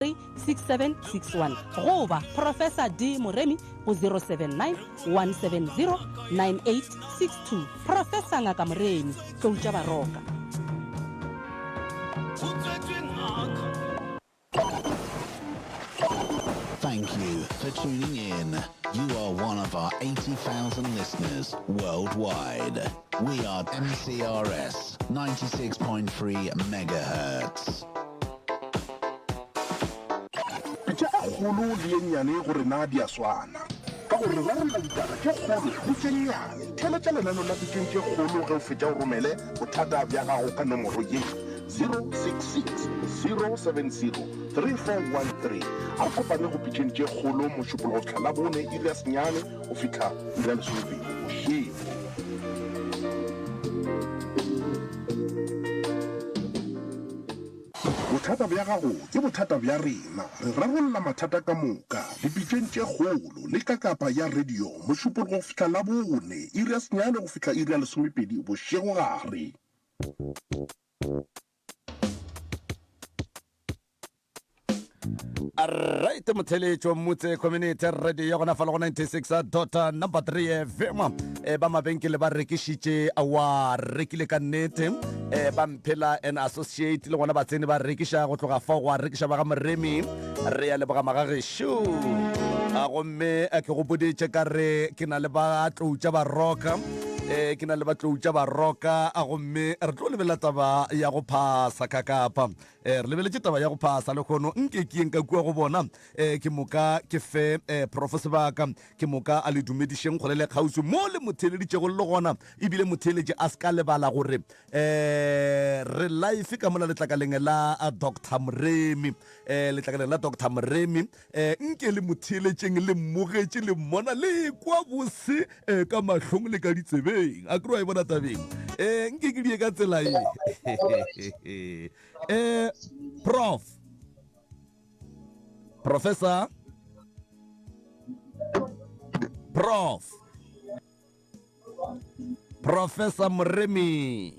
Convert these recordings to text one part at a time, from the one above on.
6761 goba Professor D Moremi go 079 170 9862. Professor Ngaka Moremi, Tlou tša Baroka. Thank you for tuning in. You are one of our 80,000 listeners worldwide. We are MCRS 96.3 megahertz. Pitša e kgolo le ye nnyane go rena di a swana, ka gore re rarolla ditaba tše kgolo le tše nnyane. Theeletša lenaneo la Pitšeng tše Kgolo ge o fetša o romele bothata bja gago ka nomoro ye, 066 070 3413. A re kopane go Pitšeng tše Kgolo Mošupologo fihla Labone iri ya senyane go fihla iri ya lesomepedi bošego. Bothata bja gago ke bothata bja rena. Re rarolla mathata ka moka dipitšeng tše kgolo le ka kapa ya radio Mošupologo go fihla Labone, iri ya senyane go fihla iri ya lesomepedi bošegogare. Right motheletšo Mmutse Community Radio ya gona fa le go 96 dot number 3 FM e ba mabenkele ba rekišitše wa rekile ka nnete e ba mphela and associate le gona ba tsene ba rekiša go tloga fao go a rekiša ba ga Moremi re ya leboga magagešo a gomme ke go boditše ka re ke na le ba tlou tša baroka e ke na le ba tlou tša baroka a gomme re tlo lebelela taba ya go phasa kakapa E, re lebeletše taba ya go phasa lehono. Nke ke yeng ka kua go bona, e, ke moka ke fe e, profo sebaka, ke moka a le dumedišeng kgole le kgauswi mo le mo theeleditšego le gona. Ebile motheeletši a se ka lebala gore e, re life ka mola letlakaleng la Doctor Moremi, e, letlakaleng la Doctor Moremi. E, nke le mo theeletšeng, le mmogetše, le mmona, le kwa bose e, ka mahlong le ka ditsebeng. A kere wa e bona tabeng? E, nke ke die ka tsela ye. E, prof. Professor. Prof. Professor Moremi.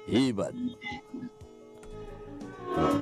Heba.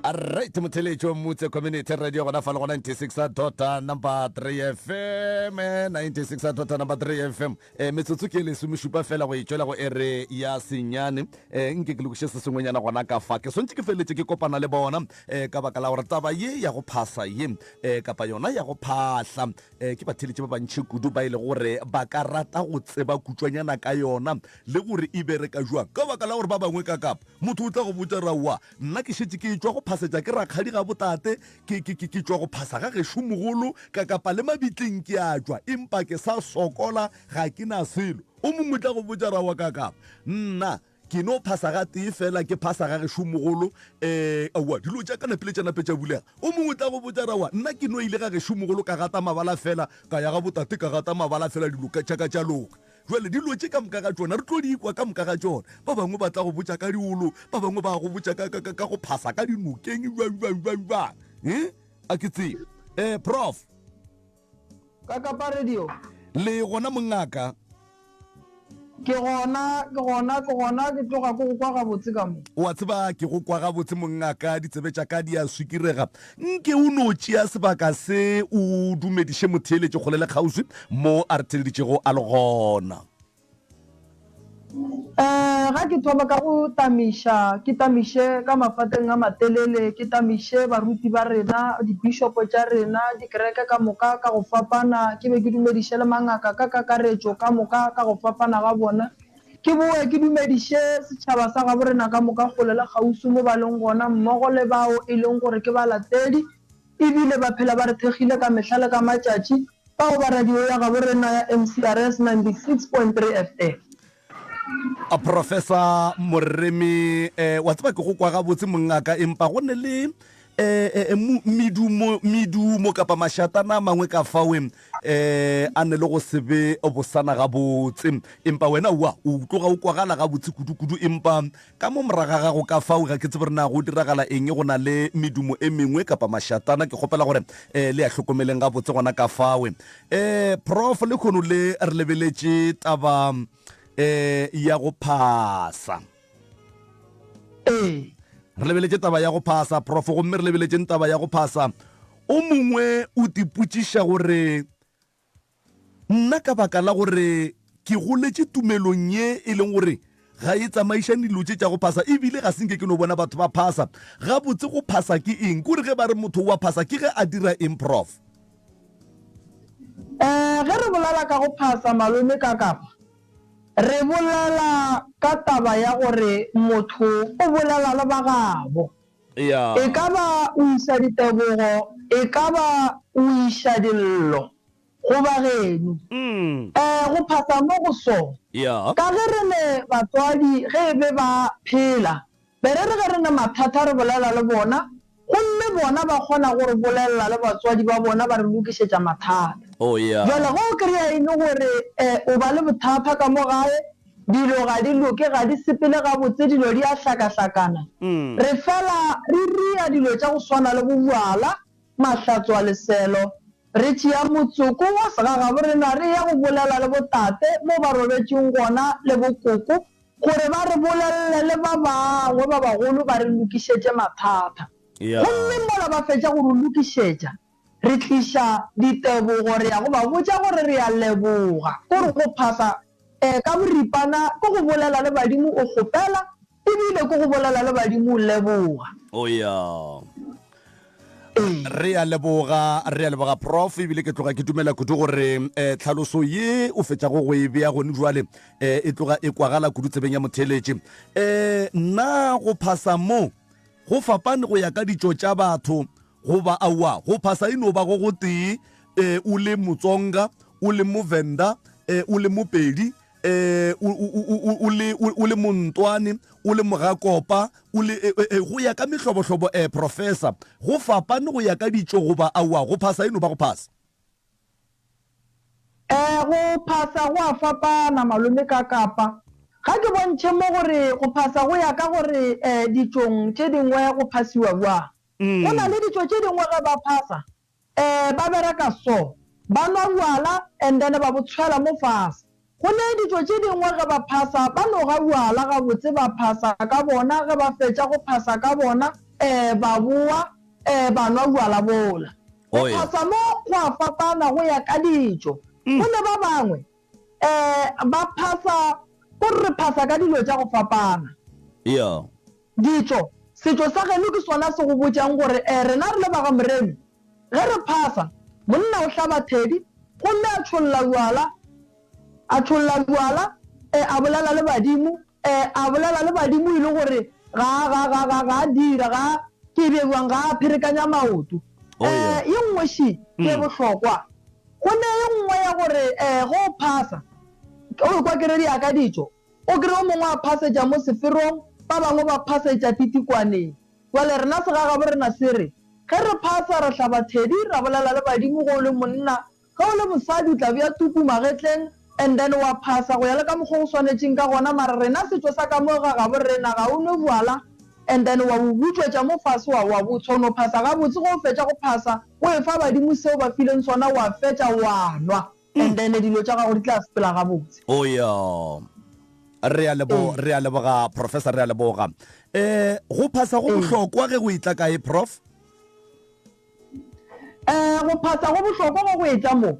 Alright, motheletšo Mmutse Community Radio gona fa le go 96 dot number 3 FM 96 dot number 3 FM eh, metsotso ke lesomešupa fela go e tšwela go ere ya senyane eh, nke ke lokiše se sengwenyana gona ka fa ke swantše ke feleletše ke kopana le bona eh, ka baka la gore taba ye ya go phasa ye eh, kapa yona ya go phahla Eh, ke batheeletši ba bantši kudu ba e lego gore ba ka rata go tseba kutšwanyana ka yona le gore e bereka jwang. Ka baka la gore ba bangwe ka kapa, motho o tla go botša ra wa, nna ke šetše ke etšwa go phasetša ke rakgadi ga botate, ke, ke, ke, ke tšwa go phasa ga gešo mogolo, ka kapa le mabitleng ke a tšwa, empa ke sa sokola, ga ke na selo. O mongwe o tla go botša ra wa ka kapa, nna Ke no phasa gatee fela, ke phasa ga gešo mogolo, eh, aowa, dilo tša ka napile tša nape tša bulega. O mongwe o tla go botša ra wa, nna ke no ile ga gešo mogolo ka gata mabala fela, ka ya ga botate ka gata mabala fela, dilo tša ka tša loka. Jwale dilo tše ka moka ga tšona re tlo di kwa ka moka ga tšona. Ba bangwe ba tla go botša ka diolo, ba bangwe ba go botša ka, ka, ka, ka go phasa ka dinokeng, bjang, bjang, bjang, bjang. Eh? A ke tsebe. Eh, Prof. Ka kapa radio. Le gona mongaka. Ke gona, ke gona, ke gona, ke tloga ke go kwa gabotse ka mo. O a tseba, ke go kwa gabotse mongaka, ditsebe tša ka di a swikirega. Nke o no tšea sebaka se o dumediše motheeletši kgole le kgauswi mo a re theeleditšego a le gona. Eh, ga ke thoma ka go tamiša, ke tamiše ka mafateng a matelele, ke tamiše baruti ba rena, dibishopo tša rena, dikereke ka moka ka go fapana, ke be ke dumediše le mangaka ka kakaretšo ka moka ka go fapana ga bona, ke boe ke dumediše setšhaba sa gabo rena ka moka kgole le kgauswi mo ba leng gona, mmogo le bao e leng gore ke balatedi e bile ba phela ba re thekgile ka mehla le ka matšatši, bao ba radio ya gabo rena ya MCRS 96.3 FM. A Professor Moremi, eh, wa tseba ke go kwa gabotse mongaka, empa go ne le eh, eh, eh, medumo, medumo kapa mašatana a mangwe ka fawe eh, a ne le go se be bosana gabotse. Empa wena wa o tloga o kwagala gabotse kudu-kudu, empa Ka mo morago ga gago ka fao, ga ke tsebe gore na go diragala eng, go na le medumo e mengwe kapa mašatana. Ke kgopela gore eh, le a hlokomeleng gabotse gona ka fawe. Eh, Prof, lehono le re lebeletše taba eh, ya go phasa. Ee. Re lebeletše taba ya go phasa, Prof, gomme re lebeletšeng taba ya go phasa. O mongwe o tipotšiša gore, Nna ka baka la gore ke goletše tumelong ye e leng gore ga e tsamaišane dilo tše tša go phasa, e bile ga se nke ke no bona batho ba phasa. Gabotse go phasa ke eng? Kore ge ba re motho o a phasa ke ge a dira eng, Prof? Eh, ge re bolela ka go phasa, malome Kakapa, re bolela ka taba ya gore motho o bolela le ba gabo. Ya. E ka ba o iša ditebogo, e ka ba o iša dillo go ba geno. Eh, go phasa mo go so. Ya. Ka ge re ne batswadi ge e be ba phela, be re re ge re ne mathata re bolela le bona, gomme bona ba kgona go re bolelela le batswadi ba bona ba re lokišetša mathata. Oh, ya. Bjale ge o kry-a e le gore eh, o ba le bothata ka mo gae, Dilo ga di loke, ga di sepele gabotse, dilo di a hlakahlakana. Re fela re ria dilo tša go swana le bobjala, mahlatswaleselo, re tšea motsoko wa segagaborena re eya go bolela le botate mo ba robetšeng gona le bokoko gore ba re bolelele le ba bangwe ba bagolo ba re lokišetše mathata. Gomme mola ba fetša go re lokišetša, re tliša ditebogo, re ya go ba botša gore re a leboga. Ko re go phasa E, ka boripana ke go bolela le badimo o kgopela, ebile ke go bolela le badimo o leboga. O ya. Re a leboga, re a leboga Prof, ebile ke tloga ke dumela kudu gore eh, tlhaloso ye o fetšago go e bea gone jwale eh, e tloga e kwagala kudu tsebeng ya motheeletši. Eh, na go phasa mo go fapane go ya ka ditšo tša batho Goba aowa, go phasa e no ba go gotee, e, o le Motsonga, o le Movenda, e, o le Mopedi, e, o, o, o, o, o le, o, o le Montwane, o le Mogakopa, o le, e, e, e, go ya ka mehlobohlobo, e, Professor. Go fapane go ya ka ditšo goba aowa, go phasa e no ba go phasa. E, go phasa go a fapana, malome ka Kapa. Ga ke bontšhe mo gore go phasa go ya ka gore, e, ditšong tše dingwe go phasiwa bjang. Go na le ditšo tše dingwe ge ba phasa um ba bereka so, ba nwa bjala and then ba bo tshwela mo fase. Go ne ditšo tše dingwe ge ba phasa ba no ga bjala gabotse ba phasa ka bona, ge ba fetša go phasa ka bona um ba bowa um ba nwa bjala bola. Go phasa mo go a fapana go ya ka ditšo. Go ne ba bangwe um ba phasa, ko re re phasa ka dilo tša go fapana. Ditšo, Setšo sa geno ke sona se go botšang gore eh rena re le ba ga Moremi, ge re phasa, monna o hlaba thedi gomme a tšholla bjala, a tšholla bjala, eh a bolela le badimo, eh a bolela le badimo e le gore ga, ga, ga, ga, ga a dira, ga, ke be bjang, ga a pherekanya maoto. Eh ye nngwe še ye bohlokwa, go ne ye nngwe ya gore eh ge o phasa, o ekwa ke re di ya ka ditšo, O kry-e o mongwe a phasetša mo seferong, ba bangwe ba phasetša titikwaneng. Bjale rena segagabo rena se re, ge re phasa re hlaba thedi ra bolela le badimo ge o le monna, ge o le mosadi o tla bea tuku magetleng and then wa phasa go ya le ka mokgwa o swanetšeng ka gona mara rena setšo sa ka mo gagabo rena ga o nwe bjala and then wa bo butšwetša mo fase wa wa bo tshwa o no phasa gabotse ge o fetša go phasa o efa badimo seo ba fileng sona wa fetša wa nwa. And then dilo tša gago di tla sepela gabotse. Oh ya. Re a lebo re a leboga professor re a leboga. Eh go phasa go bohlokwa ge go etla kae prof? Eh go phasa go bohlokwa go go etla mo.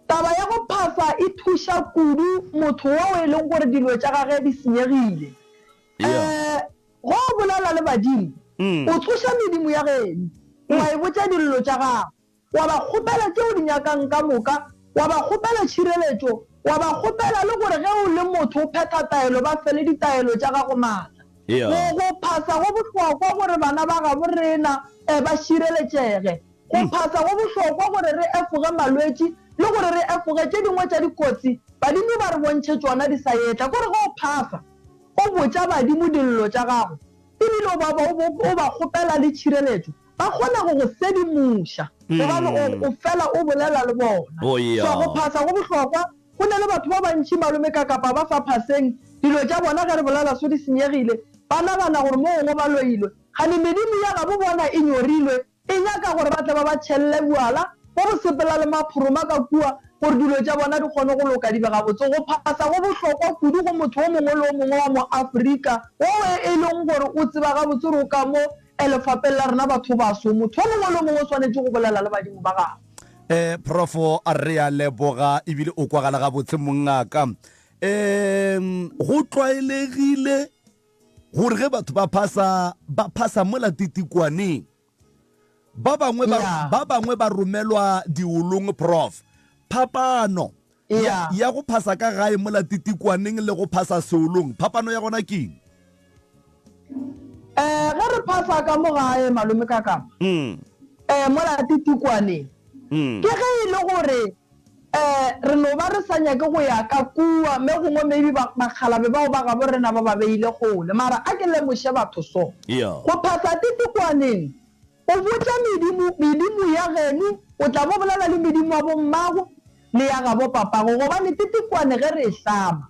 Taba ya go phasa e thuša kudu motho wo e leng gore dilo tša gage di senyegile. Eh go bolela le badimo, o tsoša medimo ya geno, wa e botša dillo tša gago. wa ba kgopela tše o di nyakang ka moka, wa ba kgopela tšhireletšo, wa ba kgopela le gore ge o le motho o phetha taelo ba fe le ditaelo tša gago maatla. Go, go phasa go bohlokwa gore bana ba gabo rena ba šireletšege. Go phasa go bohlokwa gore re efoge malwetši le gore re efoge tše dingwe tša dikotsi badimo ba re bontšhe tšona di sa etla. Kore ge o phasa, o botša badimo dillo tša gago ebile o ba, o ba kgopela le tšhireletšo. Ba kgona go go sedimoša gobane o, o fela o bolela le bona. Oh, yeah. So go phasa go bohlokwa. Go na le batho ba bantši malome ka kapa ba sa phaseng, dilo tša bona ge re bolela so di senyegile. Ba nagana gore mo gongwe ba loilwe. Kgane medimo ya gabo bona e nyorilwe, e nyaka gore ba tle ba ba tšhelle bjala. Bo go sepela le maphoroma ka kua gore dilo tša bona di kgone go loka di be gabotse. Go phasa go bohlokwa kudu go motho o mongwe le o mongwe wa Moafrika wo e leng gore o tseba gabotse gore o ka mo lefapeng la rena bathobaso. Motho o mongwe le o mongwe o swanetše go bolela le badimo ba gagwe. Eh Prof re a leboga ebile o kwagala gabotse mongaka. Um go tlwaelegile gore ge batho ba phasa ba phasa mola titikwaneng Ba bangwe ba, Yeah. ba bangwe ba romelwa diolong prof. Phapano ya, Yeah. ya go phasa ka gae mola titikwaneng le go phasa seolong, phapano ya gona ke eng? Eh, ge re phasa ka mo gae malome ka kapa Mm. eh, mola titikwaneng Mm. ke ge e le gore eh, re no ba re sa nyake go ya ka kua me gongwe maybe ba- bakgalabe bao ba gabo rena ba ba beile kgole mara a ke lemoše batho so Yeah. go phasa titikwaneng O botša medimo, medimo ya geno, o tla bo bolela le medimo wa bommago le ya gabo papago, gobane titikwane ge re e hlama,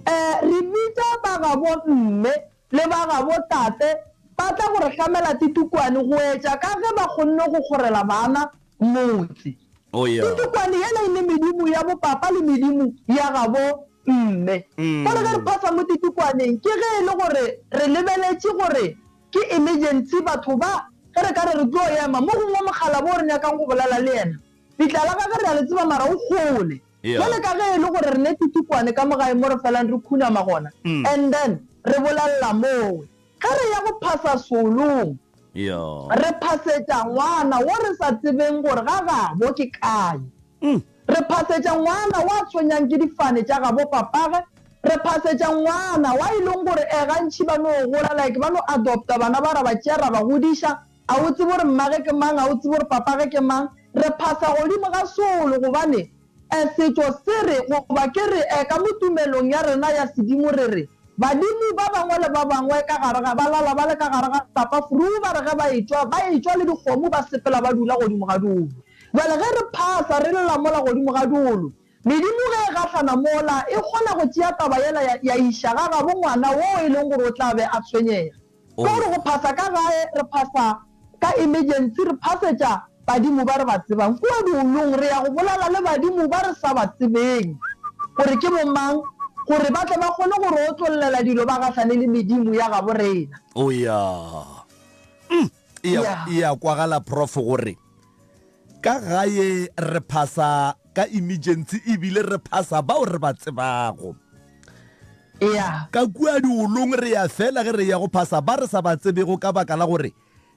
eh, re bitša ba gabo mme le ba gabo tate ba tla go re hlamela titikwane go etša ka ge ba kgonne go kgorela bana motse. Oh, yeah. Titikwane yela e le medimo ya bopapa le medimo ya gabo mme. Bjale ge re phasa mo titikwaneng, ke ge e le gore re lebeletše gore Ke emergency batho ba, ge re ka re re tlo ema, mo gongwe mogala bo re nyakang go bolela le yena, letla la gagwe re a le tseba mara o kgole. Jwale ka ge e le gore re ne titikwane ka mo gae mo re felang re khunama gona, and then re bolelela mowe. Ge re ya go phasa seolong, re phasetša ngwana wo re sa tsebeng gore ga gabo ke kae. Re phasetša ngwana wa tshwenyang ke difane tša gabo papage, re phasetša ngwana wa e leng gore eh gantši ba no gola like ba no adopta bana ba ra ba tšea ra ba godiša, a o tsebe gore mmage ke mang, a o tsebe gore papage ke mang. Re phasa godimo ga solo gobane eh setšo se re goba ke re eh ka mo tumelong ya rena ya sedimo re re badimo ba bangwe le ba bangwe ka gare ga ba lala ba le ka gare ga lapa furuu ba re ge ba etšwa ba etšwa le dikgomo ba sepela ba dula godimo ga dolo. Bjale ge re phasa re lla mola godimo ga diolo, medimo ge e gahlana mola, e kgona go tšea taba yela ya, ya iša ga gabo ngwana woo e leng gore o tla be a tshwenyega. Ke gore go phasa ka gae, re phasa ka emergency, re phasetša badimo ba re ba tsebang. Kua diolong re ya go bolela le badimo ba re sa ba tsebeng gore ke bomang, gore ba tle ba kgone go re otlollela dilo ba gahlane le medimo ya gabo rena. O ya. Mm, e ya, e ya kwagala prof gore Ka gae re phasa ka emergency ebile re phasa bao re ba tsebago. Yeah. Ka kua diolong re ya fela ge re ya go phasa ba re sa ba tsebego ka baka la gore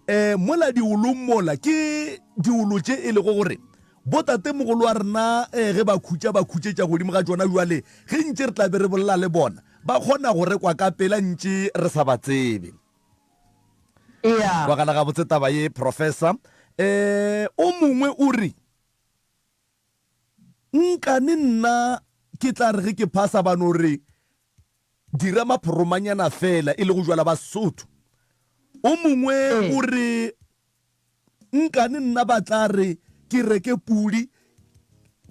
um mola diolong mola ke diolo tše e lego gore botatemogolo wa rena um ge ba khutša ba khutšetša godimo ga tšona jwale ge ntše re tla be re bolela le bona ba kgona go rekwa ka pela ntše re sa ba tsebe. Ea. Kwagala gabotse taba ye, Professor. Eh, o mongwe o re, Nkane nna ke tla re ge ke phasa ba no re dira maphoromanyana fela e le go jwala Basotho. O mongwe o re, Nkane nna ba tla re ke reke pudi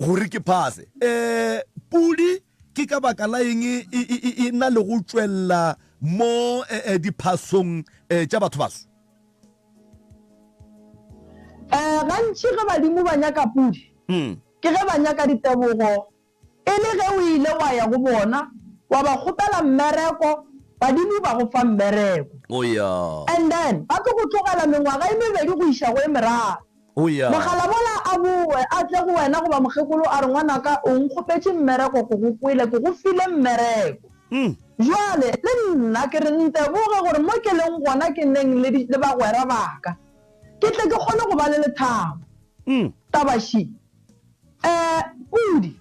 gore ke phase. Um pudi ke ka baka la eng e, e, e, e na le go tšwelela mo eh, eh, diphasong eh, tša batho baso? Um gantši ge badimo ba nyaka pudi, Hmm. ke ge ba nyaka ditebogo E le ge o ile wa ya go bona, wa ba kgopela mmereko, badimo ba go fa mmereko. Oh yeah. And then ba tlo go tlogela mengwaga e mebedi go iša go e meraro. Oh yeah. Mogalabola a boe, a tle go wena goba mokgekolo a re, Ngwanaka, o nkgopetše mmereko, ke go kwele, ke go file mmereko. Bjale le nna ke re nteboge gore mo ke leng gona ke neng le, le bagwera ba ka, ke tle ke kgone go ba le lethabo. Taba še. Ee, pudi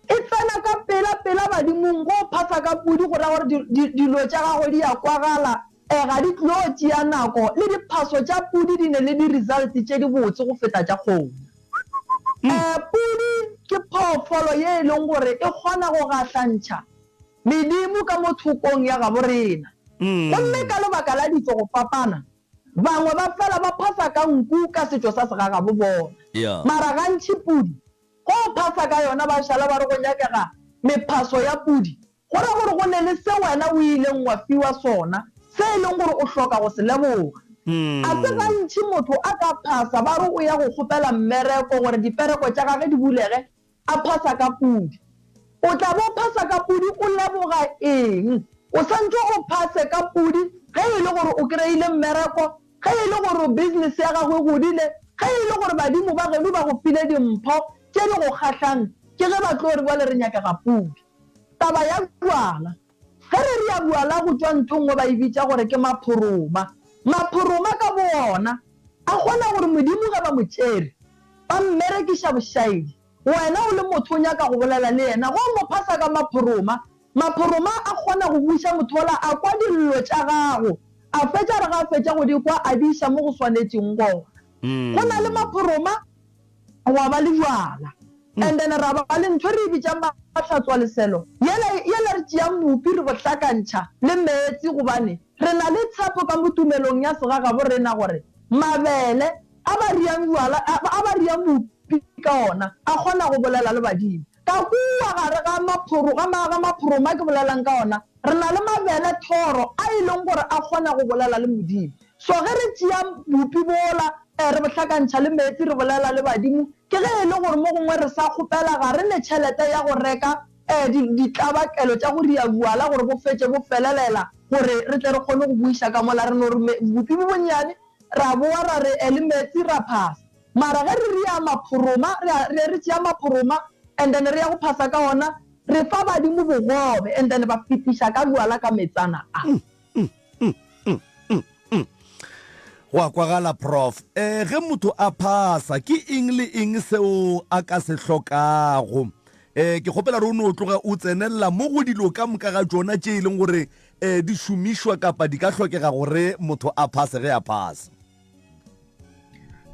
e tsena ka pela pela badimong. Go phasa ka pudi go ra gore di, di, dilo tša gago di a kwagala, ee, ga di tlo tšea nako. Le diphaso tša pudi di ne le di-result tše dibotse go feta tša kgomo. Ee, pudi ke phoofolo ye e leng gore e kgona go gahlantšha medimo ka mo thokong ya gabo rena. Gomme ka lebaka la ditšo go fapana, Bangwe ba fela ba phasa ka nku ka setšo sa segagabo bona. Mara gantši pudi, go o phasa ka yona ba šala ba re go nyakega mephaso ya pudi, go ra gore go ne le se wena o ileng wa fiwa sona se e leng gore o hloka go se leboga. A se gantši motho a ka phasa ba re o ya go kgopela mmereko gore dipereko tša gage di bulege, a phasa ka pudi. O tla be o phasa ka pudi o leboga eng? O santše o phase ka pudi ge e le gore o kreile mmereko, ge e le gore business ya gago e godile, ge e le gore badimo ba geno ba go file dimpho tše di go kgahlang, ke ge ba tlo re bjale re nyakega pudi. Taba ya bjala. Ge re rea bjala go tšwa ntho nngwe ba e bitša gore ke maphoroma. Maphoroma ka bowona a kgona gore Modimo ge ba mo tšere, ba mmerekiša bošaedi. Wena o le motho o nyaka go bolela le yena, ge o mo phasa ka maphoroma, maphoroma a kgona go buša motho wola a kwa dillo tša gago, a fetša re ga a fetša go di kwa a di iša mo go swanetšeng gona. Go na le maphoroma gwa ba le bjala and then ra ba le ntho e re e bitšang mahlatswaleselo yela yela re tšeang bupi re bo hlakantšha le meetse gobane re na le tshepo ka mo tumelong ya segagabo rena gore mabele a ba riang bjala a ba riang bupi ka ona a kgona go bolela le badimo. Ka kua gare ga maphoro ga ma ga maphoroma ke bolelang ka ona re na le mabele thoro a e leng gore a kgona go bolela le Modimo. So ge re tšea bupi bola, eh, re bo hlakantšha le meetse, re bolela le badimo, ke ge e le gore mo gongwe re sa kgopela, ga re ne tšhelete ya go reka, eh, di, ditlabakelo tša go ria bjala gore bo fetše bo felelela, gore re tle re kgone go bo iša ka mola. Re no re me, bupi bo bonnyane, ra bowa ra re, eh, le meetse, ra phasa. Mara ge re ria maphoroma, re a, re, re tšea maphoroma and then re ya go phasa ka ona, re fa badimo bogobe and then ba fetiša ka bjala ka meetsana a. Go a kwagala Prof. Eh, ge motho a phasa, ke eng le eng seo a ka se hlokago? Eh, ke kgopela re o no tloga o tsenelela mo go dilo ka moka ga tšona tše e leng gore eh, di šomišwa kapa di ka hlokega gore motho a phase ge a phasa.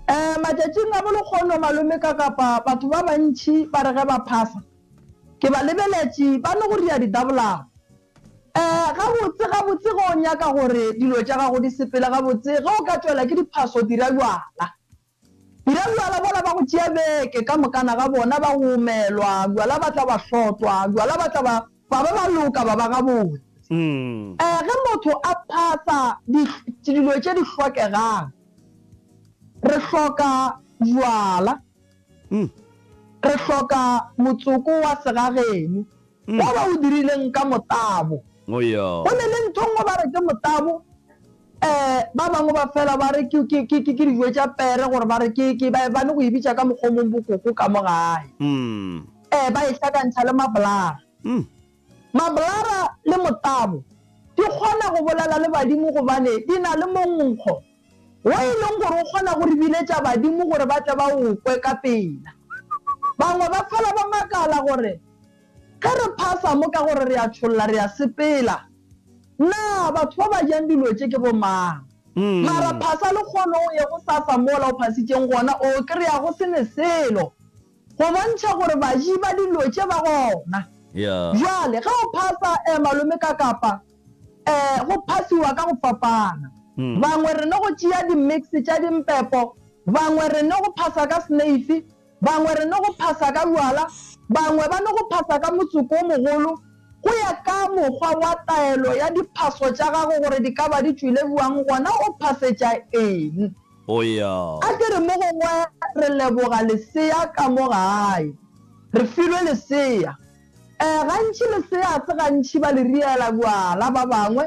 Eh, matšatšing a bolekgono malome ka kapa batho ba bantši ba re ge ba phasa, ke ba lebeletše ba no go ria didabolabo. Ee, gabotse, gabotse ge o nyaka gore dilo tša gago di sepele gabotse, ge o ka tšwela ke diphaso, dira bjala. Dira bjala bola ba go tšea beke ka mokana ga bona, ba go omelwa, bjala ba tla ba hlotlwa, bjala ba tla ba, ba ba ba loka, ba ba gabotse. Ee, ge motho a phasa di, dilo tše di hlokegang, re hloka bjala, re hloka motsoko wa segageno, Wo ba o dirileng ka motabo. Go ne le ntho nngwe ba re ke motabo, um ba bangwe ba fela ba re ke, ke, ke, ke dijo tša pere gore ba re ke, ke, ba, ba ne go e bitša ka mokgwa o mong bokoko ka mo gae. Um ba e hlakantšha le mabolara. Mabolara le motabo di kgona go bolela le badimo gobane di na le monkgo wo e leng gore o kgona go re biletša badimo gore ba tle ba o kwe ka pela. Bangwe ba fela ba makala gore Ge re phasa mo ka gore re a tšholla re a sepela, na batho ba ba jang dilo tše ke bomang? Mara phasa lekgono o ye gosasa mola o phasitšeng gona o kry-a go se ne selo go bontšha gore baji ba dilo tše ba gona. Bjale ge o phasa eh malome ka kapa eh go phasiwa ka go fapana. Bangwe re no go tšea di-mix tša dimpepo, bangwe re no go phasa ka sneifi, Bangwe re no go phasa ka bjala, bangwe ba no go phasa ka motsoko o mogolo, go ya ka mokgwa wa taelo ya diphaso tša gago gore di ka ba di tšwile bjang, gona o phasetša eng? A ke re mo gongwe re leboga lesea ka mo gae. Re filwe lesea. Ee, gantši lesea ga se gantši ba le riela bjala, ba bangwe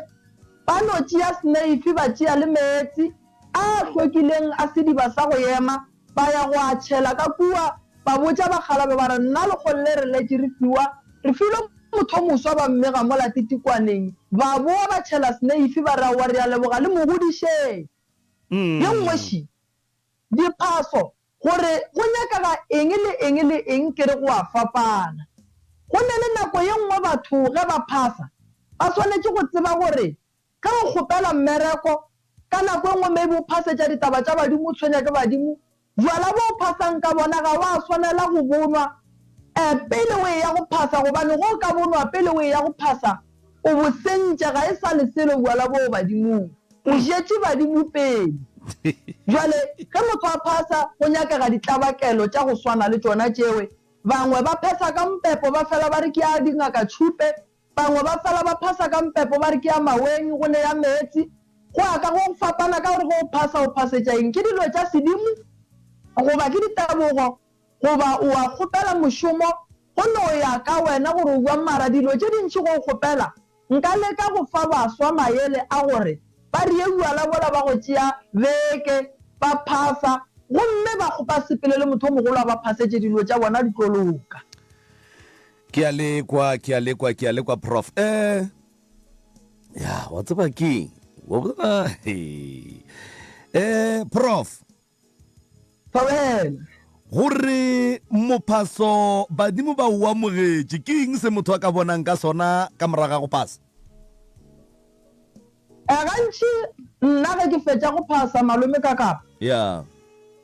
ba no tšea sneifi ba tšea le meetse a hlwekileng a sediba sa go ema, Ba ya go a tšhela ka kua, ba botša bakgalabje ba re, Nna lekgong le re letše re fiwa, re filwe mothomoswa ba mmega mola titikwaneng. Ba boa ba tšhela Sneifi ba re, Aowa re a leboga le mo godišeng. Ye nngwe ši, diphaso, gore go nyakega eng le eng le eng ke re go a fapana. Go ne le nako ye nngwe batho ge ba phasa ba swanetše go tseba gore Ge o kgopela mmereko, ka nako e nngwe maybe o phasetša ditaba tša badimo, o tshwenya ke badimo, bjala bo o phasang ka bona ga wa swanela go bo nwa pele o eya go phasa gobane ge o ka bo nwa pele o eya go phasa o bo sentše, ga e sa le selo bjala boo badimong, o jetše badimo pele. Bjale ge motho a phasa go nyakega ditlabakelo tša go swana le tšona tšewe, bangwe ba phesa ka mpepo ba fela ba re ke ya dingaka tšhupe, Bangwe ba fela ba phasa ka mpepo ba re ke ya maweng, go ne ya meetsi. Go ya ka go fapana ka gore ge o phasa o phasetša eng, ke dilo tša sedimo goba ke ditabogo goba o a kgopela mošomo, go no ya ka wena gore o bjang mara dilo tše dintši ge o kgopela nka leka go fa baswa maele a gore ba reye bjala bola ba go tšea beke ba phasa gomme ba ba sepele le motho o mogolo a ba phasetše dilo tša bona di tlo loka. Ke a le kwa, ke a le kwa, ke a le kwa Prof. Eh. Ya, wa tseba keng? Wa bona? Eh, Prof. Thobela. Gore mophaso badimo ba o amogetše, ke eng se motho a ka bonang ka sona ka morago ga go phasa? Eh, gantši nna ge ke fetša go phasa malome ka kapa. Ya.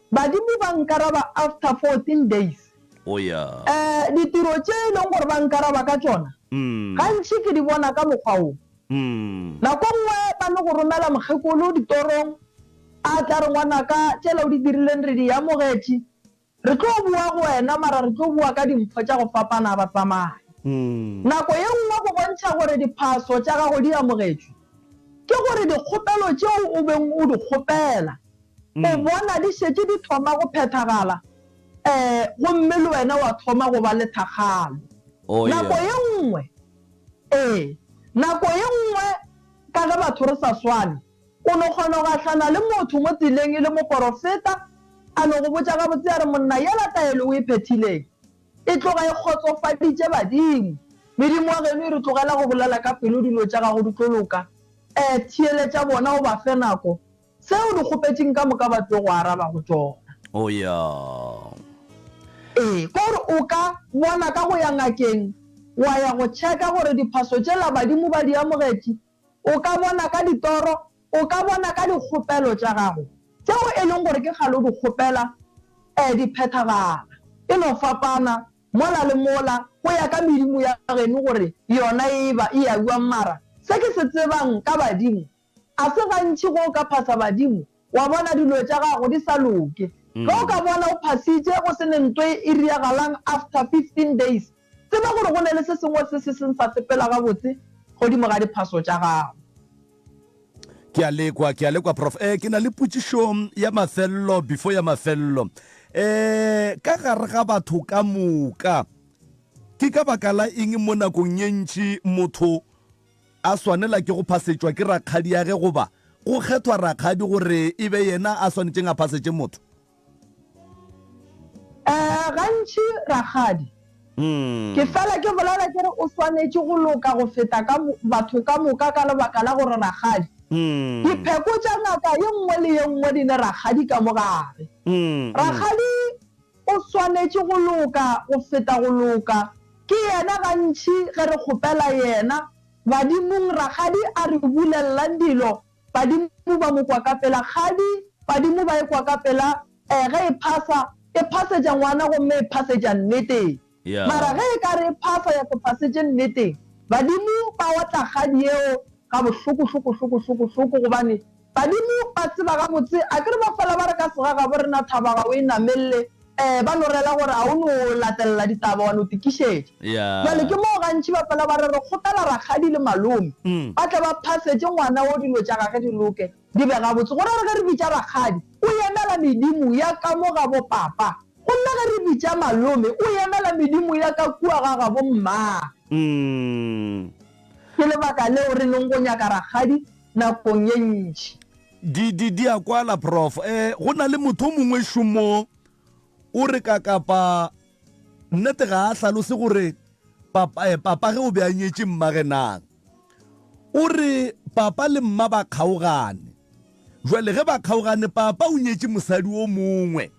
Badimo ba nkaraba after 14 days. Oh ya. Eh, ditiro tše e leng gore ba nkaraba ka tšona, gantši ke di bona ka mokgwa wo. Nako nngwe ba no go romela mokgekolo ditorong, a tla re, Ngwanaka, tšela o di dirileng re di amogetše. Re tlo boa go wena, mara re tlo boa ka dimpho tša go fapana. Ba tsamaya. Nako ye nngwe go bontšha gore diphaso tša gago di amogetšwe, ke gore dikgopelo tšeo o beng o di kgopela, o bona di šetše di thoma go phethagala, ee, gomme le wena wa thoma go ba le thakgalo. Nako ye nngwe, ee, nako ye nngwe ka ge batho re sa swane, o no kgona go gahlana le motho mo tseleng e le moporofeta, a no go botša gabotse a re, Monna, yela taelo o e phethileng e tloga e kgotsofaditše badimo. Medimo wa geno e re tlogela go bolela ka pelo dilo tša gago di tlo loka. Ee, theeletša bona o ba fe nako. Se o di kgopetšeng ka moka ba tlo go araba go tšona. Oh ya. Ee, ke gore o ka bona ka go ya ngakeng wa ya go checka gore diphaso tšela badimo ba di amogetše, o ka bona ka ditoro, o ka bona ka dikgopelo tša gago tšeo e leng gore ke kgale o di kgopela, ee, di phethagala. E no fapana mola le mola go ya ka medimo ya geno gore yona e ba e ya bjang mara se ke se tsebang ka badimo A se gantši ge o ka phasa badimo wa bona dilo tša gago di sa loke. Ge o ka bona o phasitše go se ne nto e riagalang after 15 days, tseba gore go ne le se sengwe se se seng sa sepela gabotse godimo ga diphaso tša gago. Ke a lekwa, ke a lekwa Prof. Eh, ke na le potšišo ya mafello before ya mafello. Eh, ka gare ga batho ka moka, ke ka baka la eng mo nakong ye ntši motho a swanela ke go phasetšwa ke rakgadiage goba go kgethwa rakgadi gore e be yena a swanetšeng a phasetše motho? Ee, gantši rakgadi. Ke fela ke bolela ke re o swanetše go loka go feta ka batho ka moka ka lebaka la gore rakgadi. Dipheko tša ngaka ye nngwe le ye nngwe di ne rakgadi ka mo gare. Rakgadi o swanetše go loka go feta go loka. Ke yena gantši ge re kgopela yena badimong rakgadi a re bulellang dilo badimo ba mo kwa ka pela kgadi badimo ba e kwa ka pela eh ge e phasa e phasetša ngwana gomme e phasetša nneteng mara ge e ka re e phasa ya se phasetše nneteng badimo ba otla kgadi yeo ga bohloko hloko hloko hloko hloko gobane Badimo ba tseba gabotse, a ke re ba fela ba re ka segagabo rena thaba ga o e namelle, eh, ba no rela gore ga o no latelela ditaba wa no tikišetša. Bjale ke moo gantši ba fela ba re re kgopela rakgadi le malome ba tle ba phasetše ngwana wo dilo tša gage di loke di be gabotse. Go ra re ge re bitša rakgadi o emela medimo ya ka mo gabo papa, gomme ge re bitša malome o emela medimo ya ka kua ga gabo mma. Ke lebaka leo re neng go nyaka rakgadi nakong ye ntši. Di, di, di a kwala, Prof. Eh, go na le motho o mongwe šomo o re ka kapa nnete ga a hlalose gore papa, eh, papa ge o be a nyetše mmage nang. O re papa le mma ba kgaogane. Jwale ge ba kgaogane papa o nyetše mosadi o mongwe.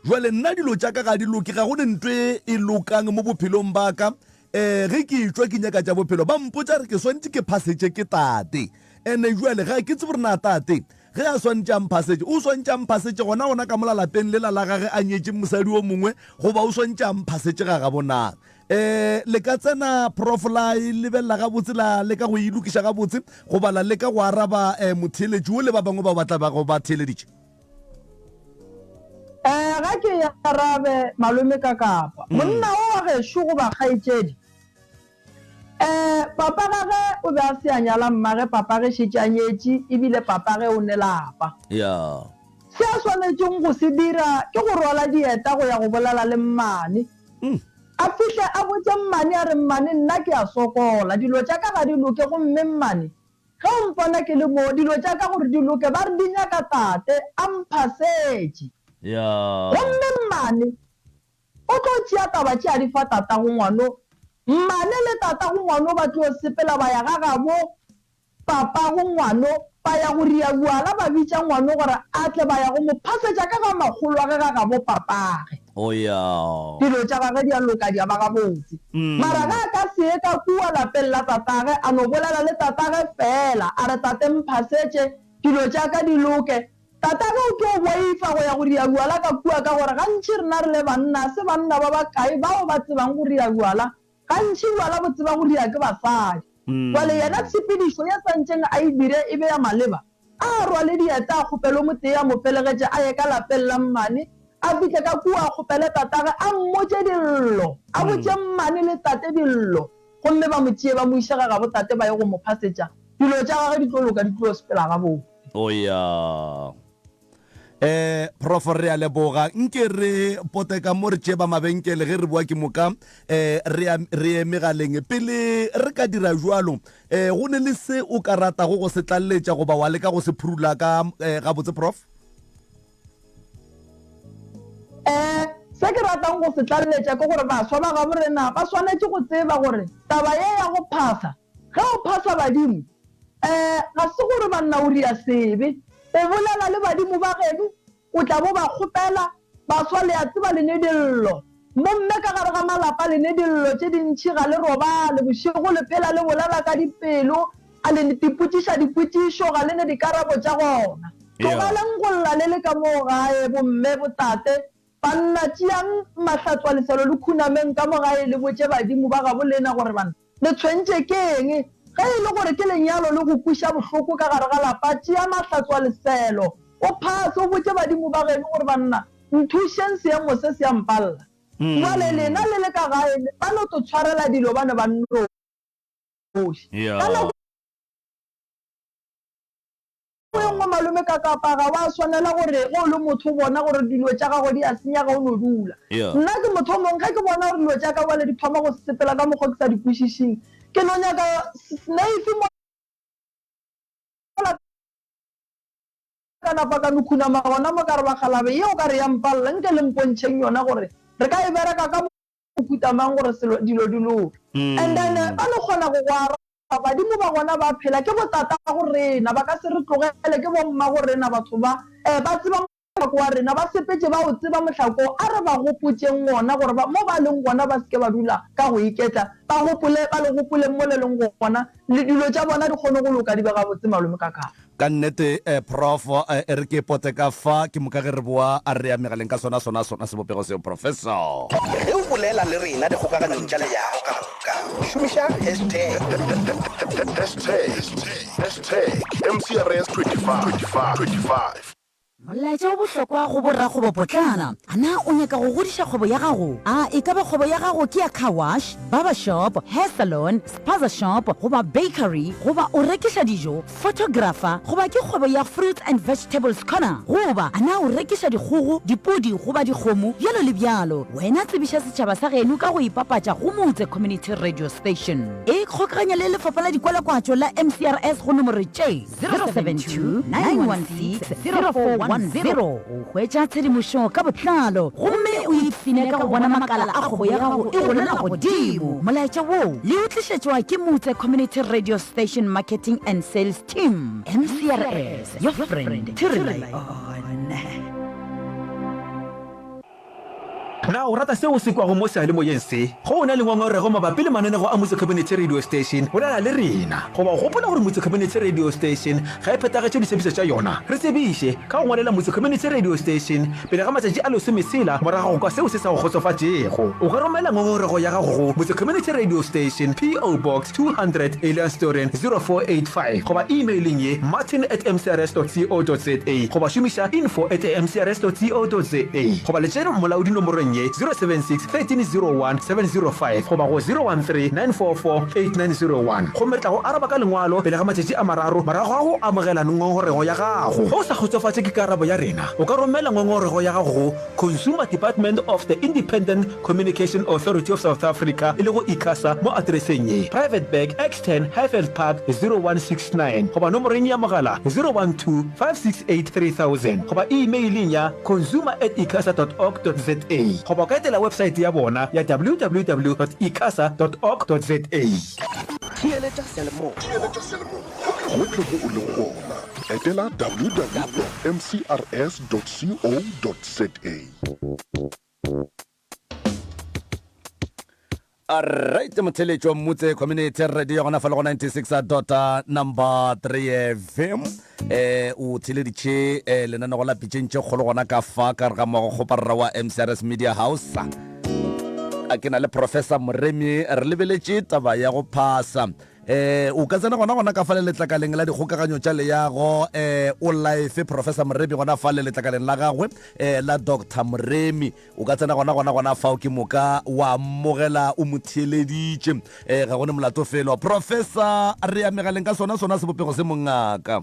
Jwale nna dilo tša ka ga di loke, ga go ne nto e e lokang mo bophelong ba ka. Eh, ge ke etšwa ke nyaka tša bophelo, ba mpotša re ke swanetše ke phasetše ke tate. Ene jwale ga ke tsebe gore na tate ge a swanetše a mphasetše, o swanetše a mphasetše gona gona ka mola lapeng lela la gage a nyetše mosadi o mongwe, goba o swanetše a mphasetše ga gabo na? Eh, le ka tsena Prof la e lebelela gabotse, la leka go e lokiša gabotse, goba la leka go araba eh, motheeletši wo le ba bangwe bao ba tla bago ba theeleditše? Eh, ga ke e arabe, malome ka kapa. Monna wo wa gešo goba kgaetšedi. Eh, papa gage o be a se a nyala mmage, papage šetše a nyetše, ebile papage o ne lapa. Ya. Se a swanetšeng go se dira ke go rwala dieta go ya go bolela le mmane. A fihle a botše mmane a re, Mmane, nna ke a sokola, dilo tša ka ga di loke gomme mmane, ge o mpona ke le mo, dilo tša ka gore di loke ba re di nyaka tate a mphasetše. Ya. Gomme mmane o tlo tšea taba tše a di fa tatago ngwano. Mmane le tatago ngwano ba tlo sepela ba ya ga gabo Papago ngwano ba ya go ria bjala ba bitša ngwano gore a tle ba ya go mo phasetša ka ga makgolwage ga gabo papage. Oh ya. Dilo tša gage di a loka di a ba gabotse. Mara ge a ka se ye ka kua lapeng la tatage a no bolela le tatage feela a re tate mphasetše dilo tša ka di loke, tatage o tlo boifa go ya go ria bjala ka kua ka gore gantši rena re le banna se banna ba bakae bao ba tsebang go ria bjala Gantši bjala bo tseba go ria ke basadi. Bjale yena tshepedišo ye santšeng a e dire e be ya maleba, a rwale dieta a kgopele o motee a mo felegetše a ye ka lapeng la mmane, a fihle ka kua a kgopele tatagwe a mmotše dillo, a botše mmane le tate dillo, gomme ba mo tšee ba mo iše ga gabo tate ba ye go mo phasetša, dilo tša gagwe di tlo loka di tlo sepela gabotse. O ya. Eh, Prof re a leboga. Nke re pote ka mo re tšee ba mabenkele ge re boa ke moka eh re ya re ye megaleng. Pele re ka dira jwalo, eh go ne le se o ka ratago go se tlaleletša goba wa leka go se phurula ka eh, gabotse Prof? Eh, se ke ratang go se tlaleletša ke gore baswa ba gabo rena ba swanetše go tseba gore taba ye ya go phasa Ge o phasa badimo, eh, ga se gore banna o ria sebe. O bolela le badimo ba geno, o tla bo ba kgopela, Baswa le a tseba le ne dillo. Bomme ka gare ga malapa le ne dillo tše dintši, ga le robale bošego, le phela le bolela ka dipelo, a le tipotšiša dipotšišo, ga le ne dikarabo tša gona. Tlogeleng go lla le le ka moo gae, bomme, botate, Banna, tšeang mahlatswaleselo le khunameng ka mo gae le botše badimo ba gabo lena gore banna, le tshwentše ke eng? Ge e le gore ke lenyalo le go kweša bohloko ka gare ga lapa, tšea mahlatswaleselo o phase o botše badimo ba geno gore banna, nthušeng seemo se se a mpalla. Bjale lena le le ka gae ba no to tshwarela dilo ba ne ba nnoši. Ka nako. Nako e nngwe malome ka kapa ga wa swanela gore ge o le motho o bona gore dilo tša gago di a senyega o no dula. Nna ke motho o mongwe ge ke bona gore dilo tša ka bjale di thoma go sepela ka mokgwa ke sa di kwešišeng ke no nyaka snaife mola ka napa ka no khunama gona mo ka re bakgalabe ye o ka re ya mpalela nke le mpontšheng yona gore re ka e bereka ka mohuta mang gore selo dilo di loke. And then ba no kgona go go araba. Badimo ba gona ba phela, ke botatago rena, ba ka se re tlogele, ke bommago rena batho ba, ee, ba tseba mohlako wa rena, ba sepetše ba o tseba mohlako wo, a re ba gopotšeng wona gore ba, mo ba leng gona ba se ke ba dula ka go iketla, ba gopole, ba le gopoleng mo le leng gona, le dilo tša bona di kgone go loka di be gabotse, Malome Kakapa. Ka nnete, Prof, e re ke pote ka fa, ke moka ge re boa a re ya megaleng ka sona, sona, sona sebopego seo, Professor. Ge o bolela le rena dikgokaganyong tša leago ka moka, šomiša hashtag. Hashtag, hashtag MCRS 25, 25. Molaetša o bohlokwa go borakgwebopotlana. A na o nyaka go godiša kgwebo ya gago? A e ka ba kgwebo ya gago ke ya car wash, barber shop, hair salon, spaza shop goba bakery, goba o rekiša dijo, photographer goba ke kgwebo ya fruits and vegetables corner? Goba a na o rekiša dikgogo, dipudi goba dikgomo, bjalo le bjalo? Wena tsebiša setšhaba sa geno ka go ipapatša go Motse Community Radio Station. Ikgokaganya le lefapha la dikwalakwatšo la MCRS go nomoro tše. 072-916-0410 go hwetša tshedimošo ka botlalo gomme o ipshine ka go bona makala a kgwebo ya gago e golela godimo. Molaetša wo le o tlišetšwa ke Motse Community Radio Station Marketing and Sales Team, MCRS, your friend to rely on. Na o rata seo o se kwago mo seyalemoyeng se? Ge o na le ngongorego mabapi le mananego a Motse Community Radio Station, bolela le rena. Goba o gopola gore Motse Community Radio Station ga e phethagetše ditshepišo tša yona? Re tsebiše ka go ngwalela Motse Community Radio Station pele ga matšatši a lesometshela morago ga go kwa seo se sa go kgotsofatšego. O ka romela ngongorego ya gago go Motse Community Radio Station, PO. Box 200, Elianstoren, 0485 goba e-mailing ye martin at mcrs dot co dot za goba šomiša info at mcrs dot co dot za goba letšere molaodi nomorong ye. ye 076 1301 705 goba go 013 944 8901 gomme re tla go araba ka lengwalo pele ga matšatši a mararo morago ga go amogela ngongorego ya gago. Ge o sa kgotsofatše ke karabo ya rena, o ka romela ngongorego ya gago go Consumer Department of the Independent Communication Authority of South Africa, e lego ICASA, mo atereseng ye, Private Bag, X10, Highveld Park, 0169, goba nomoreng ya mogala 012 568 3000 goba imeileng ya consumer at icasa dot org dot za goba o ka etela websaete ya bona ya www dot icasa dot org dot za. Theeletša seyalemoya. Theeletša seyalemoya gohle mo o lego gona. Etela www.mcrs dot co dot za. Alright, motheletšo Mmutse Community Radio gona fa le go 96 dot number 3 FM. Eh o theleditše eh, lenanego la pitšeng tše kgolo gona ka fa ka re ga moago kgoparara wa MCRS Media House. A ke na le Professor Moremi re lebeletše taba ya go phasa. Eh o ka tsena gona gona ka fa le letlakaleng la dikgokaganyo tša leago eh o live Professor Moremi gona fa le letlakaleng la gagwe eh la Dr Moremi. O ka tsena gona gona gona fao ke moka wa mmogela o mo theeleditše. Um ga go ne molato felo. Professor, re ya megaleng ka sona sona sebopego se mongaka.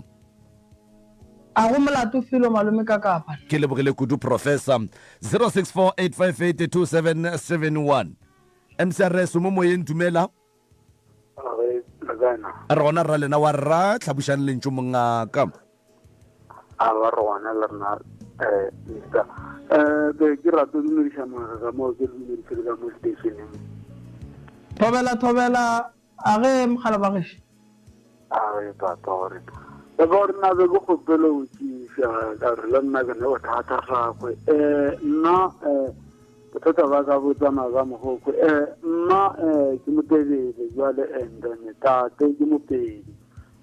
A go molato felo malome Kakapa. Ke lebogile kudu Professor. 0648582771. MCRS o mo moyeng dumela. Re gona rra lena wa rra tlhabušang lentšu mongaka. A ba re gona le rena um mister um be ke rata dumediša moga ka moo ke dumedise le ka mo stationeng. Thobela thobela a ge mogala ba gešo. A ge papa gore ba ba gore nna be ke kgopelo go tšiša ka gore le nna ke ne bothata gagwe um nna um Bothata ba ka bo tsamaya ka mogokwe. Eh, mma eh, ke motebele jwale and then tate ke mopedi.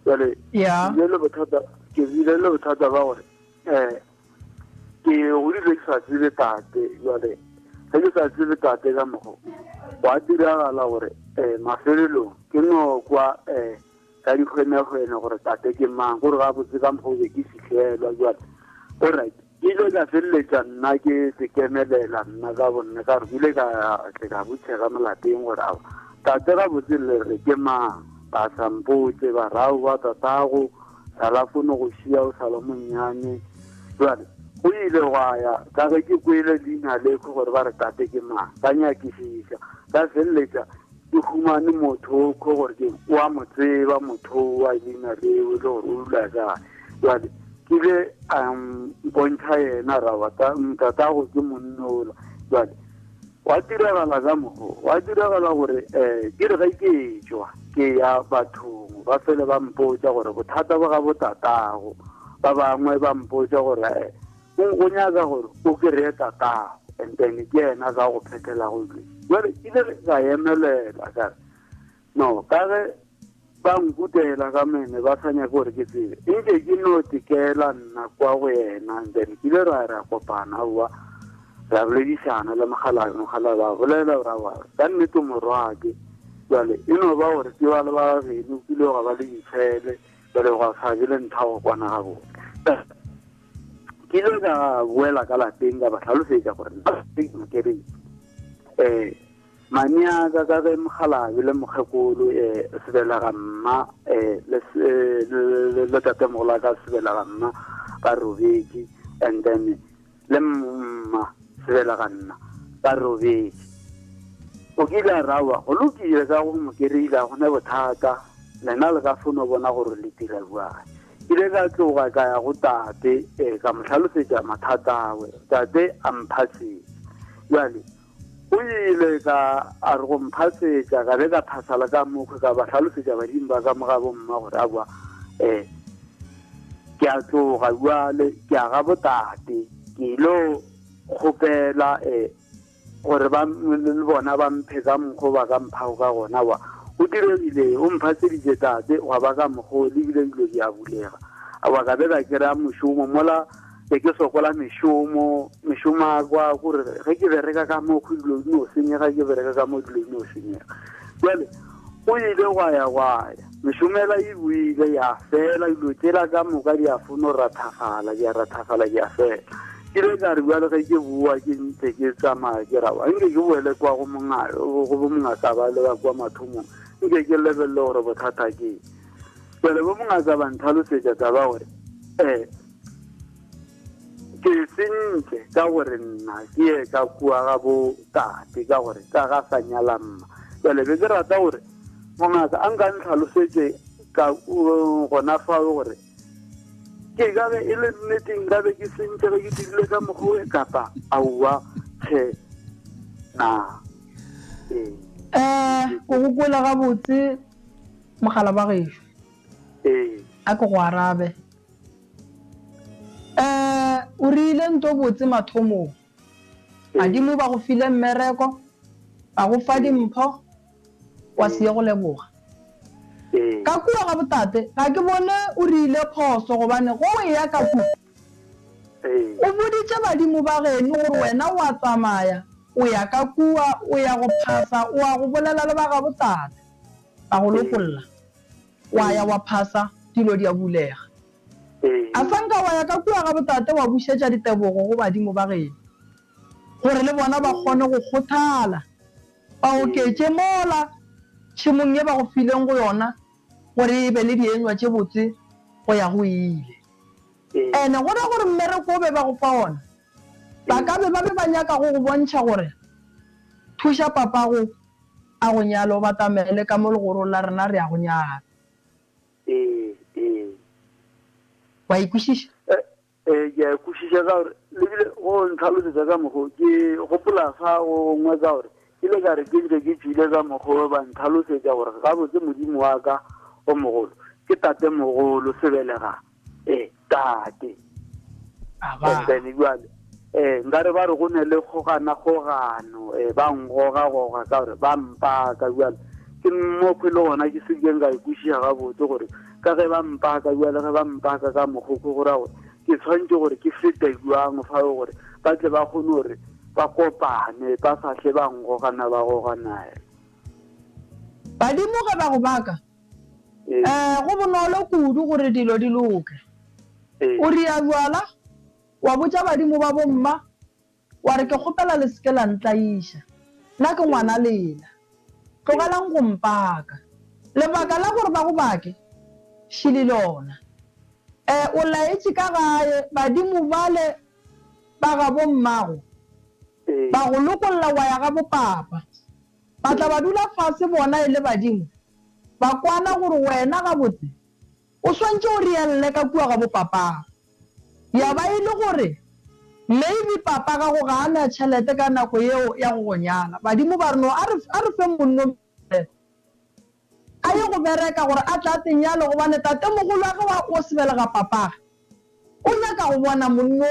Jwale Yeah. ke bile le bothata ke bile le bothata ba gore eh ke godile ke sa tsebe tate jwale ge ke sa tsebe tate ka mogo gwa diragala gore eh mafelelong ke no kwa eh ka dikgwenekgwene gore tate ke mang gore gabotse ka mokgwa o be ke fihlelwa jwale alright ke ile ka feleletša nna ke sekemelela nna ka bonne ka gore ke ile ka tle ka botšhega mo lapeng gore ao tate gabotse le re ke mang ba sa mpotse ba rao ba tatago sala fono go šia o sala monnyane jwale go ile gwa ya ka ge ke kwele leina lekho gore ba re tate ke mang ka nyakišiša ka feleletša Ke humane motho o ko gore ke o a mo tseba motho wa leina leo le gore o dula kae. Jwale ke ile a mpontšha yena ra ba tatago ke monnola. Jwale wa diragala ka mokgo wa diragala gore um ke re ge ke tšwa ke ya bathong ba fele ba mpotša gore bothata bo ga botatago ba bangwe ba mpotša gore um o nyaka gore o kry-e tatago and then ke yena ka go phethelago dilo jale ke ile ka emelela ka re no ka ge ba nkutela ka mene ba sa nyake gore ke tsebe nke ke no tekela nna kwa go yena and then ke ile ra ra kopana aowa ra boledišana le mogalabe mogalabe a bolela gore aowa ka nnete morwake jale e no ba gore ke ba le ba geno kile ga ba le ditshele jale gwa sa be le ntha go kwana gabotse ke ile ka boela ka lapeng ka ba tlhalosetša gore nna ke mokereki um mane a ka ka ge mogalabe le mokgekolo um sebelega mma um le tatemogolo a ka sebelega mma ba robetše and then le mma sebelega nna ba robetše o kile a rawa go lokile ka go mokereile a gone bothata lena le ka fono bona gore le dira jang Ke ile ka tloga ka ya go tate eh, ka mo hlalosetša mathata awe. Tate a mphasetša. Bjale o ile ka a re go mphasetša ka be ka phasala ka mokgwe ka ba hlalosetša badimo ba ka mo ga bomma gore aowa um ke a tloga bjale ke ya ga botate ke ilo kgopela um gore ba le bona ba mphe ka mokgo ba ka mphago ka gona wa o diregile o mphatseditše tate wa ba ka mokgo le bile dilo di a bulega wa ka be ka kry-a mošomo mola be ke sokola mešomo mešomo a kwa gore ge ke bereka ka mokgo dilo di no senyega ke bereka ka mo dilo di no senyega jale o ile gwa ya gwa ya mešomela e buile ya fela dilo tsela ka moka di a fono rathafala di a rathafala di a fela. Ke ile ka re bjale ge ke boa ke ntse ke tsamaya ke ra nke ke boele kwa go monga go bo mongaka ba le ba kwa mathomong nke ke lebelele gore bothata ke eng. Bjale bo mongaka ba ntlhalosetša taba gore um ke sentse ka gore nna ke ye ka kua ga bo tate ka gore ka ga sa nyala mma. Bjale be ke rata gore mongaka a nka ntlhalosetše ka gona fao gore Ke ka be e le nnete nka be ke sentse ge ke dirile ka mokgwa e kapa aowa tšhe na. Ee. Eh, o go kwele gabotse mogala ba gešo. Ee. A ke go arabe. Eh, o rile nto botse mathomong. Badimo ba go file mmereko, ba go fa dimpho, wa se ye go leboga. Ka kua ga botate ga ke bone o rile phoso gobane go o eya ka kua o boditše badimo ba geno gore wena o a tsamaya o ya ka kua o ya go phasa o a go bolela le ba ga botate ba go lokolla wa ya wa phasa dilo di a bulega. A sa nka wa ya ka kua ga botate wa bušetša ditebogo go badimo ba geno gore le bona ba kgone go kgothala Ba oketše mola tšhemong ye ba go fileng go yona gore e be le dienywa tše botse go ya go ile. Ene go ra gore mmereko o be ba go fa wona, ba ka be ba be ba nyaka go go bontšha gore thuša papago a go nyale o batamele ka mo legorong la rena re a go nyala. Wa e kwešiša? Ee, ke a e kwešiša ka gore le bile go ntlhalosetša ka mokgo ke gopola fa go gongwe ka gore ke ile ka re ke ntse ke tšwile ka mokgo ba ntlhalosetša gore gabotse modimo wa ka o mogolo ke tate mogolo sebelega ee tate and then jale ee nkare ba re go ne le kgogana-kgogano ee ba ngoga-goga ka gore ba mpaka jale ke mo kgwe le gona ke sekeng ka e kwešiša gabotse gore Ka ge ba mpaka bjale, ge ba mpaka ka mokgokgo, go ra gore ke tshwanetše gore ke fete bjang fao gore ba tle ba kgone gore ba kopane, ba sa hle ba ngogana ba gogana. Badimo ge ba go baka, um go bonolo kudu gore dilo di loke. O ria bjala, wa botša badimo ba bomma, Wa re, Ke kgopela le se ke la ntlaiša. Nna ke ngwana lena. Tlogelang go mpaka. Lebaka la gore ba go bake, šele lona. E, o laetše ka gae, badimo bale ba gabo mmago ba go lokolla wa ya gabo papa. Ba tla ba dula fase bona e le badimo, ba kwana gore wena gabotse O swantše o reelle ka kua ga bopapago. Ya ba e le gore maybe papa gago ga a na tšhelete ka nako yeo ya go go nyala. Badimo ba re no a re a re fe monno mmereko a ye go bereka gore a tle a te nyale gobane tatemogolwage wa o sebelega papage o nyaka go bona monno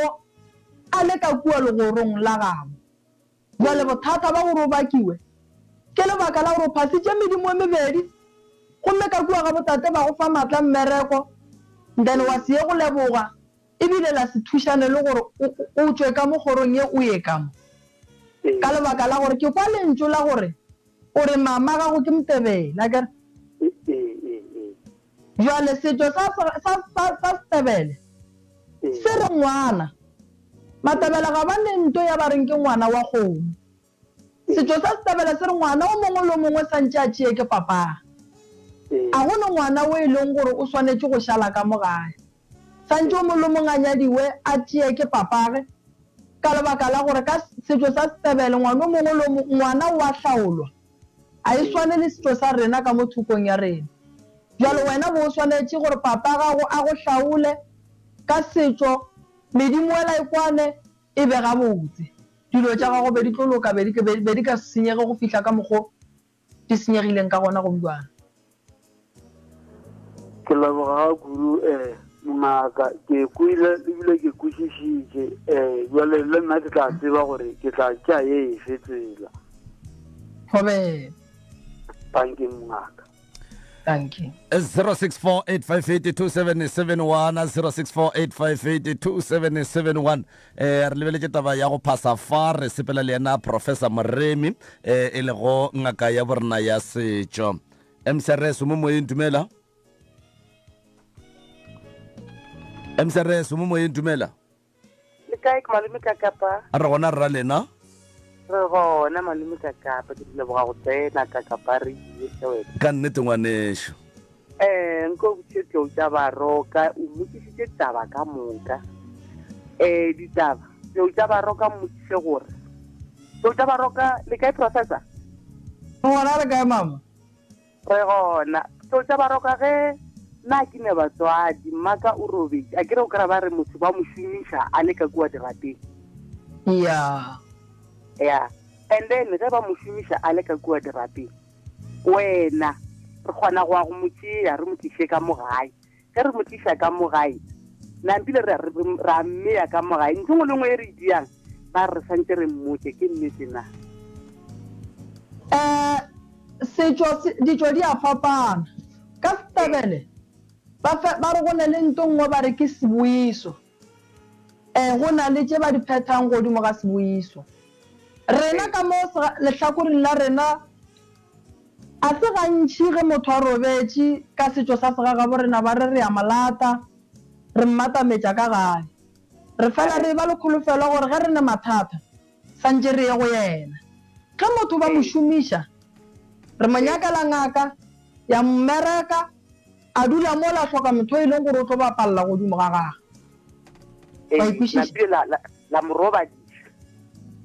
a le ka kua legorong la gabo. Bjale bothata ba gore o bakiwe ke lebaka la gore o phasitše medimo e mebedi gomme ka kua ga botate ba go fa matla mmereko then wa se ye go leboga ebile la se thušane le gore o tšwe ka mo kgorong ye o ye ka mo ka lebaka la gore ke kwa lentšu la gore o re mama gago ke Mtebele akere Bjale setšo sa, sa, sa, sa Setebele se re ngwana. Matebele ga ba ne nto ya ba reng ke ngwana wa kgomo. Setšo sa Setebele se re ngwana o mongwe le o mongwe santše a tšee ke papagwe. A go ne ngwana o e leng gore o swanetše go šala ka mo gae. Santše o mongwe le o mongwe a nyadiwe a tšee ke papagwe ka lebaka la gore ka setšo sa Setebele ngwana o mongwe le o mongwe, ngwana o a hlaolwa. A e swane le setšo sa rena ka mo thokong ya rena. Bjalo wena bo o swanetše gore papa gago a go hlaole ka setšo, medimo ela e kwane e be gabotse. Dilo tša gago be di tlo loka, be di, be di ka se senyege go fihla ka mokgo di senyegileng ka gona gomjwana. Ke leboga ga kudu um mongaka, ke kwele ebile ke kwešišitše um jale le nna ke tla tseba gore ke tla tšea ye efe tsela. Thobela. Thank you mongaka. Thank you. 0648582771 0648582771 eh re lebeletše taba ya go phasa fa re sepela le yena Professor Moremi eh e lego ngaka ya borena ya setšo. MCRS o mo moyeng dumela. MCRS o mo moyeng dumela. kae ke malome ka kapa? Re gona rra lena. Re gona malome ka kapa, ke leboga go tsena ka kapa re ile hle wena. Ka nnete ngwanešu. Eh, nko botše tlou tša baroka, o mmotšišitše taba ka moka. Eh, ditaba, tlou tša baroka mmotšiše gore. Tlou tša baroka, le kae professor? Re gona re kae mama? Re gona. Tlou tša baroka ge nna ke ne batswadi, mmaka o robetše. A ke re o kry-a ba re motho ba mo šomiša a le ka kua dirapeng. Ya. Ya. And then ge ba mo šomiša a le ka kua dirapeng. Wena, re kgona go ya go mo tšea, re mo tliše ka mo gae. Ge re mo tliša ka mo gae, nampile re, re, ra mmea ka mo gae. Ntho nngwe le nngwe e re e diang, ba re re santše re mmotše. Ke nnete na? Um setšo, ditšo di a fapana. Ka Setebele, ba fe, ba re go ne le nto nngwe ba re ke seboiso. Um go na le tše ba di phethang godimo ga seboiso. Rena ka mo lehlakoreng la rena, a se gantši ge motho a robetše ka setšo sa segagabo rena ba re re a mo lata, re mmatametša ka gae. Re fela re eba le kholofelo gore ge re ne mathata, santše re ye go yena. Ge motho ba mo šomiša, re mo nyakela ngaka, ya mmereka, a dula mola a hloka motho e leng gore o tlo bapalela godimo ga gagwe. Wa e kwešiša? La mo robadiša.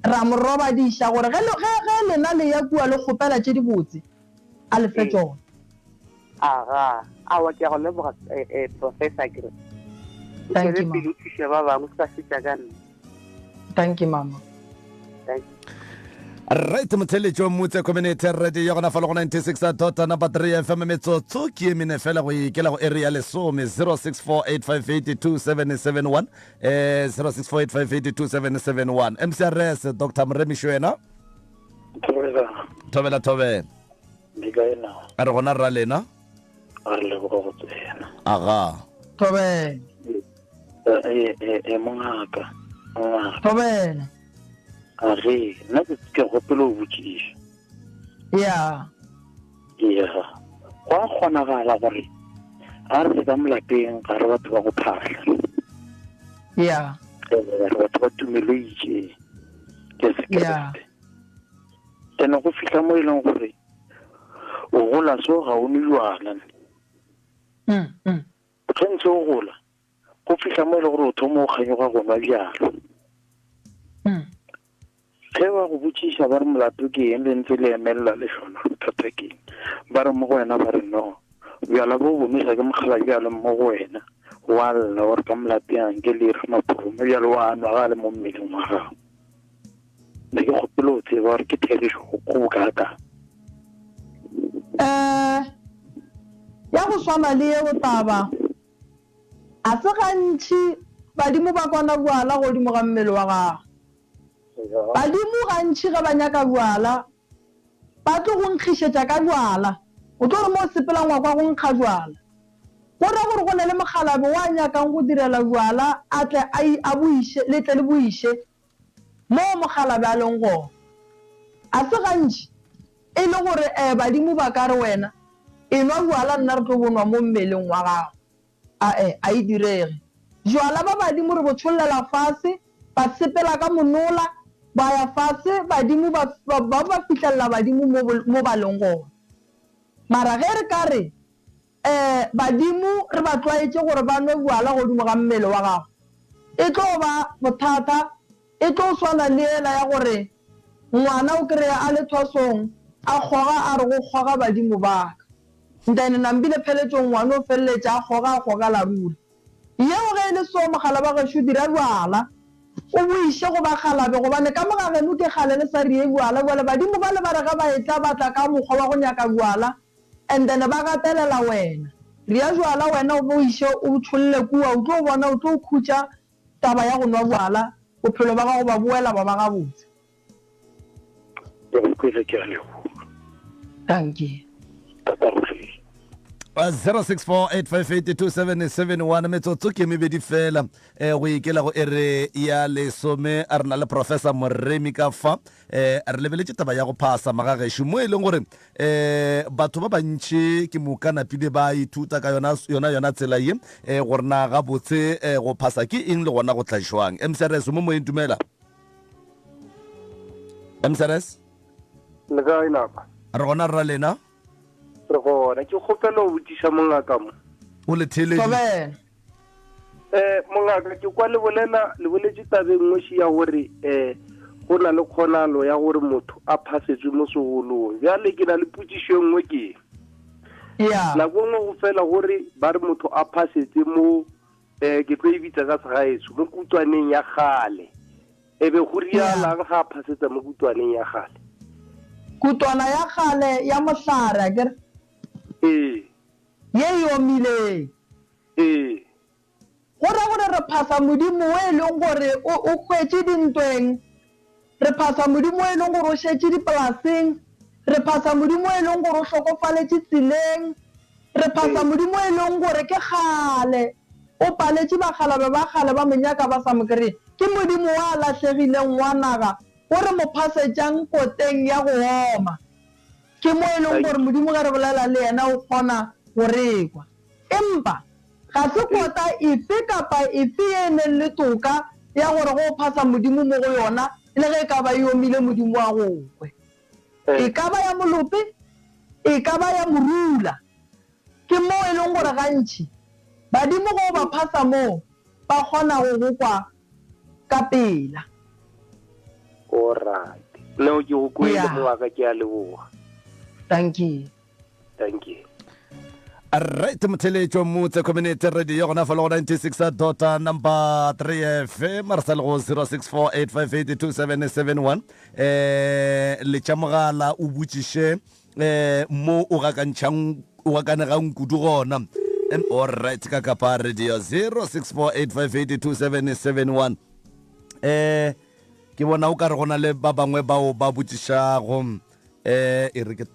Ra mo robadiša gore ge, ge, ge lena le ya kua le kgopela tše dibotse, a le fe tšona. Aga, aowa, ke a go leboga, eh, eh, Professor, ke re. O Thank tšwele you, mama. pele o thuše ba bangwe, o se ka fetša ka nna. Thank you, mama. Thank you. Right motheletši wa Mmutse Community Radio ya gona fa le go 96 dot number 3 FM metsotso ke e mene fela go ikela go area ya lesome 0648582771 eh 0648582771 MCRS Dr Moremišo yena Thobela. Thobela thobela. Di kae na? A re gona rra lena. A re leboga go tsena. Aga. Thobela. Eh eh eh, eh mongaka. Mongaka. Thobela. A re nna ke ke gopela o botšiša. Ya. Ya. Go a kgonagala gore a re ka molapeng ga re batho ba go phahla. Ya. Re batho ba tumelo e itseng. Ya sekerete. Ene go fihla mo e leng gore o gola so ga o nwe jwala. Mm, mm. Ge ntse o gola go fihla mo e le gore o thoma o kganyoga go nwa bjalo. Mm. Ge ba go botšiša ba re molato ke eng le ntse le emelela le šona bothata ke eng? Ba re mo go wena ba re no. Bjala bo bo nwesa ke mokgalabje bjalo mo go wena wa lla gore ka molapeng ke le ire maphurume bjalo wa nwa ga a le mo mmeleng wa gago. Ne ke kgopela go tseba gore ke therešo go bokaakang. Um ya go swana le yeo taba a se gantši badimo ba kwana bjala godimo ga mmele wa gago. Badimo gantši ge ba nyaka bjala ba tlo go nkgišetša ka bjala. O tlo re mo o sepelang wa kwa go nkga bjala. Go ra gore go na le mokgalabje wa nyakang go direla bjala a tle a a bo iše, le tle le bo iše moo mokgalabje a leng gona. A se gantši e le gore ee badimo ba ka re wena enwa bjala nna re tlo bo nwa mo mmeleng wa gago. Ae, a e direge. Jwala ba badimo re bo tšhollela fase, ba sepela ka monola, ba ya fase, badimo ba, ba, ba ba fihlelela badimo mo, mo ba leng gona. Mara ge re ka re, Ee, badimo re ba tlwaetše gore ba nwe bjala godimo ga mmele wa gago, e tlo ba bothata, e tlo swana le yela ya gore ngwana o kry-a a le thwasong a kgoga a re go kgoga badimo ba ka. Then nambile pheletšong ngwana o feleletša a kgoga a kgogela ruri. Yeo ge e le so mogala wa gešo dira bjala o bo iše go bakgalabe gobane ka mo ga geno ke kgale le sa riye bjala bjale badimo bale ba re ge ba etla ba tla ka mokgwa wa go nyaka bjala and then ba gatelela wena. Riya bjala wena o bo iše o bo tšholle kua o tlo bona o tlo khutša taba ya go nwa bjala bophelo ba gago ba boela ba ba gabotse. Ke go kwele ke a leboga. Dankie. Tata Ruri. 0648582771 metsotso ke mebedi fela eh, go ikela go ere ya lesome a re na le professor Moremi ka fa eh, re lebeletše taba ya go phasa magagešo mo e leng gore eh, batho ba bantši ke moka napile ba ithuta ka yona yona yona tsela ye eh, gore na gabotse eh, go phasa ke eng le gona go tla jwang. MCRS mo moyeng dumela. MCRS Le kae lapa? Re gona rra lena. Re gona. Ke kgopela go botšiša mongaka mo. O le theeleditše. Thobela. Eh mongaka ke kwa le bolela le boletše tabeng nngwe še ya gore eh go na le kgonalo ya gore motho a phasetswe mo segolong. Bjale ke na le potšišo e nngwe ke Ya. nako e nngwe go fela gore ba re motho a phasetse mo eh ke tlo e bitsa ka segaetsho mo kutwaneng ya kgale. E be go rialang ga a phasetsa mo kutwaneng ya gale? Kutwana ya kgale ya mohlare, akere? Ee. Ye e omileng. Ee. Go ra gore re phasa Modimo wo e leng gore o, o hwetše dintweng. Re phasa Modimo wo e leng gore o šetše dipolaseng. Re phasa Modimo wo e leng gore o hlokofaletše tseleng. Re phasa Modimo e leng gore ke kgale o paletše bakgalabje ba kgale ba mo nyaka ba sa mo kreye. Ke Modimo wa lahlegileng wa naga o re mo phasetšang koteng ya go oma. Ke mo e leng gore Modimo ge re bolela le yena o kgona go re kwa. Empa ga se kota efe kapa efe ye e neng le toka ya gore ge o phasa Modimo mo go yona le ge e ka ba e omile Modimo a go kwe. E ka ba ya molope, e ka ba ya morula. Ke moo e leng gore gantši badimo ge o ba phasa moo ba kgona go go kwa ka pela. Alright. Neo ke go kwele Yeah. mo wa ka ke a leboga. Dankie. Thank you. Right motheletšo motse community radio gona fa le go 96 dot number 3 fm re sa le go 0648582771 eh letša mogala o botšiše eh mo o gakantšhang o gakanegang kudu gona alright ka kapa radio 0648582771 eh ke bona o ka re go na le ba bangwe bao ba botšišago eh e re ke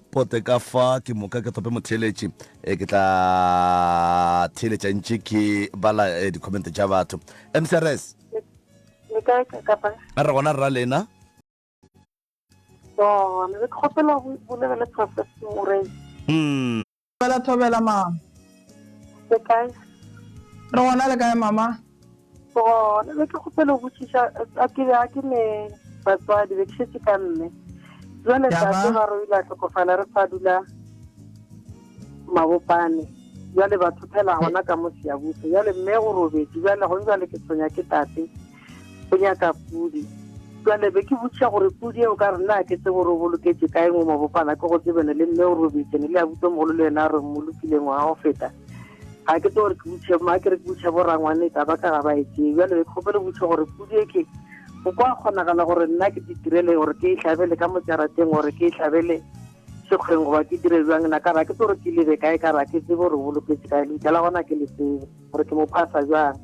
pote ka fa ke moka ke thope motheeletši e ke tla theeletša ntše ke bala eh, di-comment tša batho mcrs Le kae ka kapa? a re gona rra lena Gona, re kgopela go bolela le Professor Morei. Hmm. Thobela thobela mama. Le kae? Re gona le kae mama? Gona, be ke kgopela go botšiša a ke a ke ne batswadi be ke šetše ka mme. Jwale tate ba re o ile a hlokofala re sa dula Mabopane. Jwale batho phela gona ka mo Siyabuswa. Jwale mme o robetše. Jwale gone jwale ke tshwenya ke tate. O nyaka pudi. Jwale be ke botšiša gore pudi eo ka re nna ke tsebe gore o boloketše kae mo Mabopana ke go tsebene le mme o robetše ne le abuti o mogolo le yena a re mmolokile ngwaga go feta. Ga ke tsebe gore ke botšiše ma ke re ke botšiše borangwane taba ka ga ba e tsebe. Jwale be ke kgopela botšiša gore pudi e ke go kwa kgonagala gore nna ke ditirele gore ke e hlabele ka mo jarateng gore ke e hlabele sekgweng goba ke dire bjang na ka ra ke tsebe gore ke lebe kae ka ra ke tsebe gore o boloketše kae lebitla la gona ke le tsebe gore ke mo phasa bjang.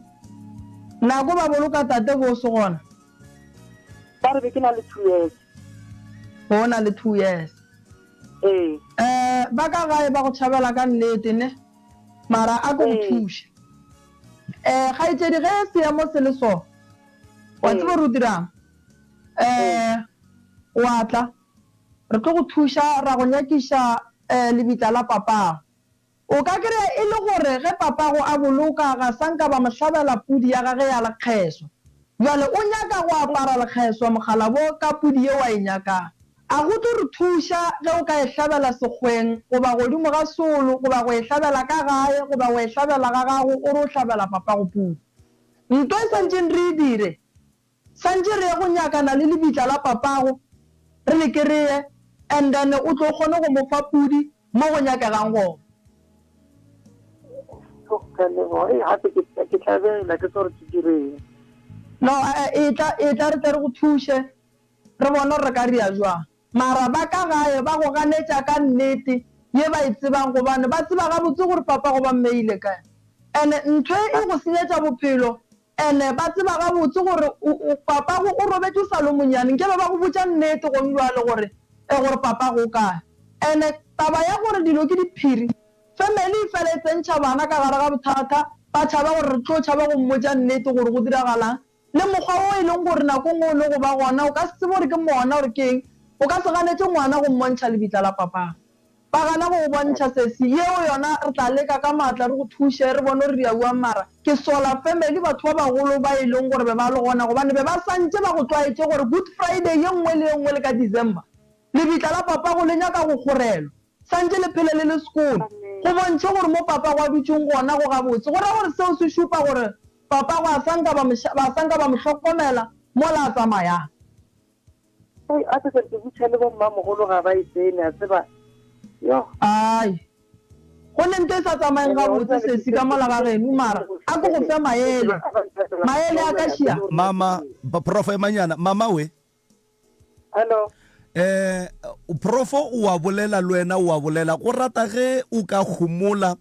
Nako ba boloka tate bo se gona. Ba re be ke na le 2 years. O na le 2 years. Ee. Eh ba ka gae ba go tšhabela ka nnete ne. Mara a ko go thuše. Eh kgaetšedi ge seemo se le so. Wa tseba gore o dirang? Eh wa tla. Re tlo go thuša ra go nyakiša eh lebitla la papago. O ka kry-a e le gore ge papago a boloka ga sa nka ba mo hlabela pudi ya gage ya lekgeswa. Bjale o nyaka go apara lekgeswa mokgalabo ka pudi yeo a e nyakang. A go tlo re thuša ge o ka e hlabela sekgweng goba godimo ga solo goba go e hlabela ka gae goba go e hlabela ga gago o re o hlabela papago pudi. Nto e santšeng re e dire Santše re ye go nyakana le lebitla la papago, re le kereye, and then o tlo kgone go mo fa pudi mo go nyakegang gona. Ka leboga. Ei, gape ke ke tlabela ke tsore ke direng. No, eh, etla, etla re tle re go thuše, re bone gore re ka ria jwang. Mara ba ka gae ba go ganetša ka nnete ye ba e tsebang gobane ba tseba gabotse gore papago ba mmeile kae. And ntho e e go senyetša bophelo and ba tseba gabotse gore o, o, papago o robetše o sa le monyane. Nkebe ba go botša nnete gong bjale gore, e, gore papago o kae. And taba ya gore dilo ke diphiri. Family e fela e tsentšha bana ka gare ga bothata, ba tšhaba gore re tlo tšhaba go mmotša nnete gore go diragalang. Le mokgwa wo e leng gore nako nngwe o no go ba gona, o ka se tsebe gore ke mona gore ke eng, o ka se ganetše ngwana go mmontšha lebitla la papagwe. Ba gana go go bontšha sesi, yeo yona re tla leka ka maatla re go thuše, re bone gore re ya bjang mara ke sola family batho ba bagolo ba e leng gore be ba le gona gobane be ba santše ba go tlwaetše gore Good Friday ye nngwe le ye nngwe le ka December lebitla la papago le nyaka go kgorelwa. Santše le phele le le sekolo. Go bontšhe gore mo papago a dutšeng gona go gabotse. Go ra gore seo se šupa gore papago a sa nka ba mo, ba sa nka ba mo hlokomela mola a tsamayang. Hei, a se ke butšha le bommamogolo ga ba e tsene, a tseba. Yo. Ai. Go ne nto e sa tsamayeng gabotse sesi ka mola ga geno mara a ko go fe maele. Maele a ka šia. Mama, prof emanyana, mama we. Hello. Eh, profo o a bolela le wena o a bolela go rata ge o ka humola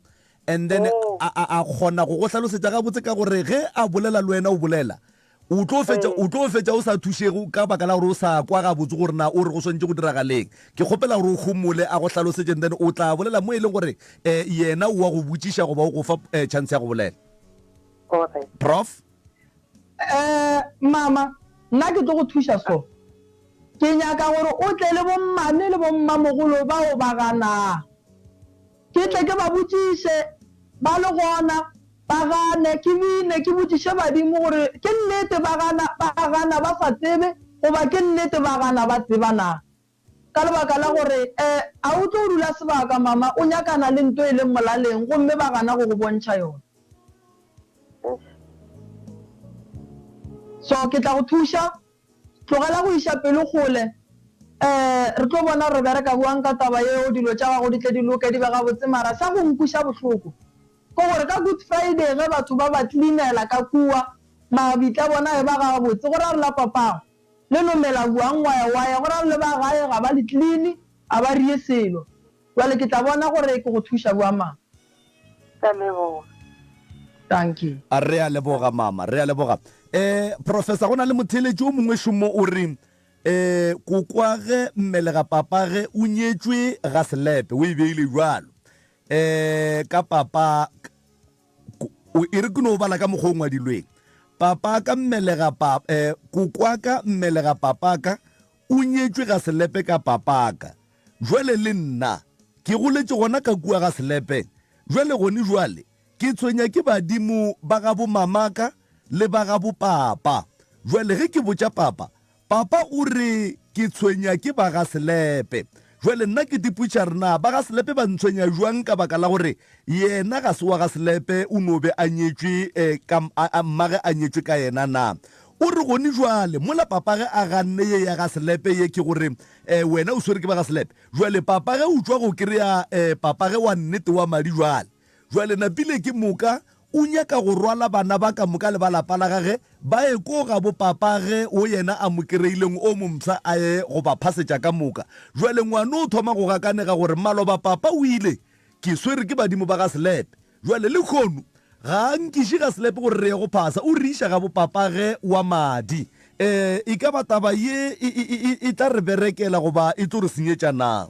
and then oh. a a kgona go go hlalosetša gabotse ka gore ge a bolela le wena o bolela o tlo fetša o tlo fetša o sa thušego ka baka la gore o sa kwa gabotse gore na o re go swantše go diragaleng ke kgopela gore o humole a go hlalosetše and then o tla bolela mo e leng gore um yena o wa go botšiša goba o go fa eh, chance ya go bolela prof Eh, mama, nna ke tlo go thuša so. Ke nyaka gore o tle le bommane le bommamogolo bao ba ganang. Ke tle ke ba botšiše ba le gona, ba gane, ke bine, ke botšiše badimo gore ke nnete ba gana, ba gana ba sa tsebe goba ke nnete ba gana ba tseba na. Ka lebaka la gore, eh, a o tlo dula sebaka, mama, o nyakana le nto e leng molaleng gomme ba gana go go bontšha yona. So, ke tla go thuša. Tlogela go iša pelo kgole. Eh, re tlo bona gore re bereka bjang ka taba yeo, dilo tša gago di tle di loke, di be gabotse. Mara sa go nkweša bohloko ke gore ka Good Friday ge batho ba ba cleanela ka kua, mabitla bona e ba gabotse, go ra gore la papago. Le no mela buang waya-waya, go ra gore le ba gae ga ba le clean, a ba rie selo. Bjale ke tla bona gore ke go thuša bjang mama. Ke a leboga. Dankie. A re a leboga mama, re a leboga. Eh, Professor, go na le motheeletši o mongwe šomo o re, eh, kokwage mmelega papage o nyetšwe ga Selepe, o e beile bjalo. Eh, ka papa, E re ke no bala ka mokgwa o ngwadilweng. Papa ka mmelega pa, eh, kokwaka mmelega papaka o nyetšwe ga Selepe ka papaka. Jwale le nna ke goletše gona ka kua ga Selepe. Jwale gone jwale ke tshwenya ke badimo ba ga bo mamaka le ba ga bo papa. Jwale ge ke botša papa, Papa o re ke tshwenya ke ba ga Selepe. Jwale nna ke tipotša re na ba ga Selepe ba ntshwenya jwang ka baka la gore yena ga se wa ga Selepe o no be a nyetšwe ka mmage a nyetšwe ka yena na? O re gone jwale mola papage a ganne ye ya ga Selepe ye ke gore wena o swere ke ba ga Selepe. Jwale papage o tšwa go kry-a papage wa nnete wa madi jwale. Jwale napile ke moka o nyaka go rwala bana ba ka moka le ba lapa la gage ba ye ko ga bo papage wo yena a mo kereileng o mompsha a ye go ba phasetša ka moka. Jwale ngwano o thoma go gakanega gore maloba papa o ile ke swere ke badimo ba ga Selepe. Jwale lehono ga a nkiše ga Selepe gore re ye go phasa o re iša ga bo papage wa madi. E, e ka ba taba ye e, e, e, e tla re berekela goba e tlo re senyetša na?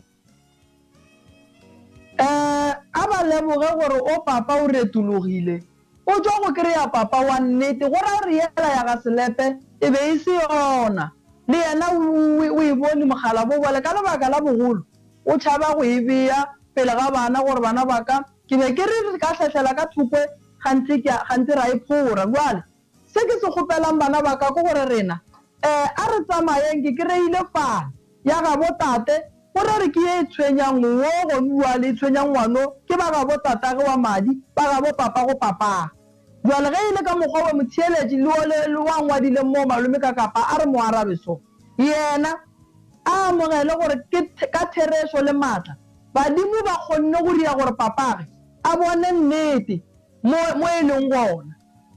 Eh, a ba leboge gore o papa o retologile, o tšwa go kry-a papa wa nnete, go ra gore yela ya ga Selepe e be e se yona. Le yena o, o, o e bone mokgalabo bjale ka lebaka la bogolo, o tšhaba go e bea pele ga bana gore bana ba ka, ke be ke re re ka hlehlela ka thokwe kganthe ke a, kganthe ra e phora. Bjale se ke se kgopelang bana ba ka ke gore rena, eh, a re tsamayeng, ke kry-ile fane ya gabo tate, Go ra re ke ye e tshwenyang wo gonu bjale, e tshwenyang ngwano, ke ba gabo tatage wa madi, ba gabo papa go papaa. Bjale ge e le ka mokgwa we motheeletši le wo le wa ngwadileng moo malome ka kapa a re mo arabe so, yena a amogele gore ke ka therešo le maatla badimo ba kgonne go ria gore papage a bone nnete mo, mo e leng gona.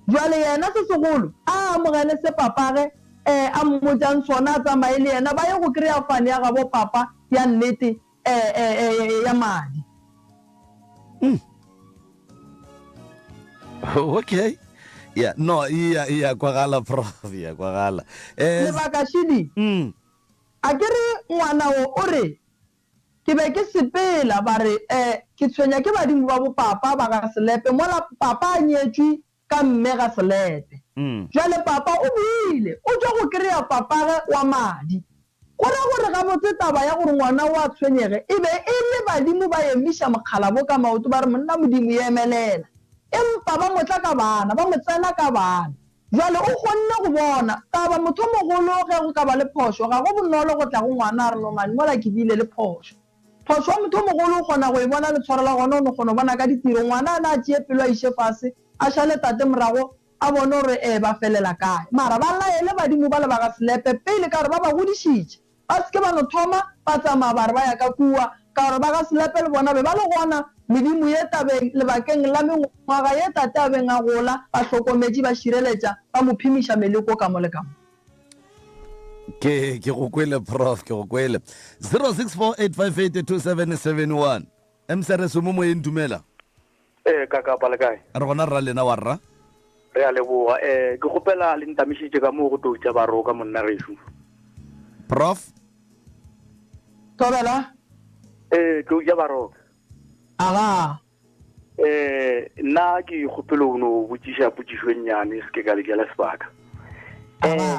Bjale yena se segolo, a amogele se papage eh, a mmotšang sona, a tsamaye le yena, ba ye go kry-a fane ya gabo papa ya nnete eh, eh, eh, ya madi. Mm. Okay. Yeah, no, iya, iya kwagala prof, iya kwagala. Eh, Lebaka šidi. Mm. A ke re ngwana o o re. Ke be ke sepela, ba re, Eh, ke tshwenya ke badimo ba bopapa ba ga Selepe mola papa a nyetšwe ka mme ga Selepe. Bjale papa o boile, o tšwa go krea papage wa madi. Go ra gore gabotse taba ya gore ngwana o a tshwenyege e be e le badimo ba emiša mokgalabo ka maoto ba re monna Modimo emelela. Empa ba mo tla ka bana, ba mo tsena ka bana. Bjale o kgonne go bona, taba mothomogolo ge go ka ba le phošo, ga go bonolo go tla go ngwana a re no man mola ke bile le phošo. Phošo wa mothomogolo o kgona go e bona letshwaro la gona o no kgona go bona ka ditiro, ngwana a na a tšee pelo a iše fase a šale tate morago a bone gore ee ba felela kae. Mara ba laele badimo bale ba ga Selepe pele ka gore ba ba godišitše. Ba se ke ba no thoma ba tsamaya ba re ba ya ka kua, ka gore ba ga Selepe le bona be ba le gona medimo ye tabeng lebakeng la mengwaga ye tate a beng a gola, ba hlokometše, ba šireletša, ba mo phemiša meleko ka mo le ka mo. Ke, ke go kwele, Prof, ke go kwele. 0648582771. MCRS o mo moyeng, dumela. Ee, ka kapa le kae? Re gona rra lena wa rra. Re a leboga. Eh, ke kgopela le ntamišitše ka moo go toutša baroka monna gešo. Prof. Thobela. Eh, toutša baroka. Aga. Eh, nna ke kgopela o no botšiša potšišo e nnyane se ke ka le jela sebaka. Eh,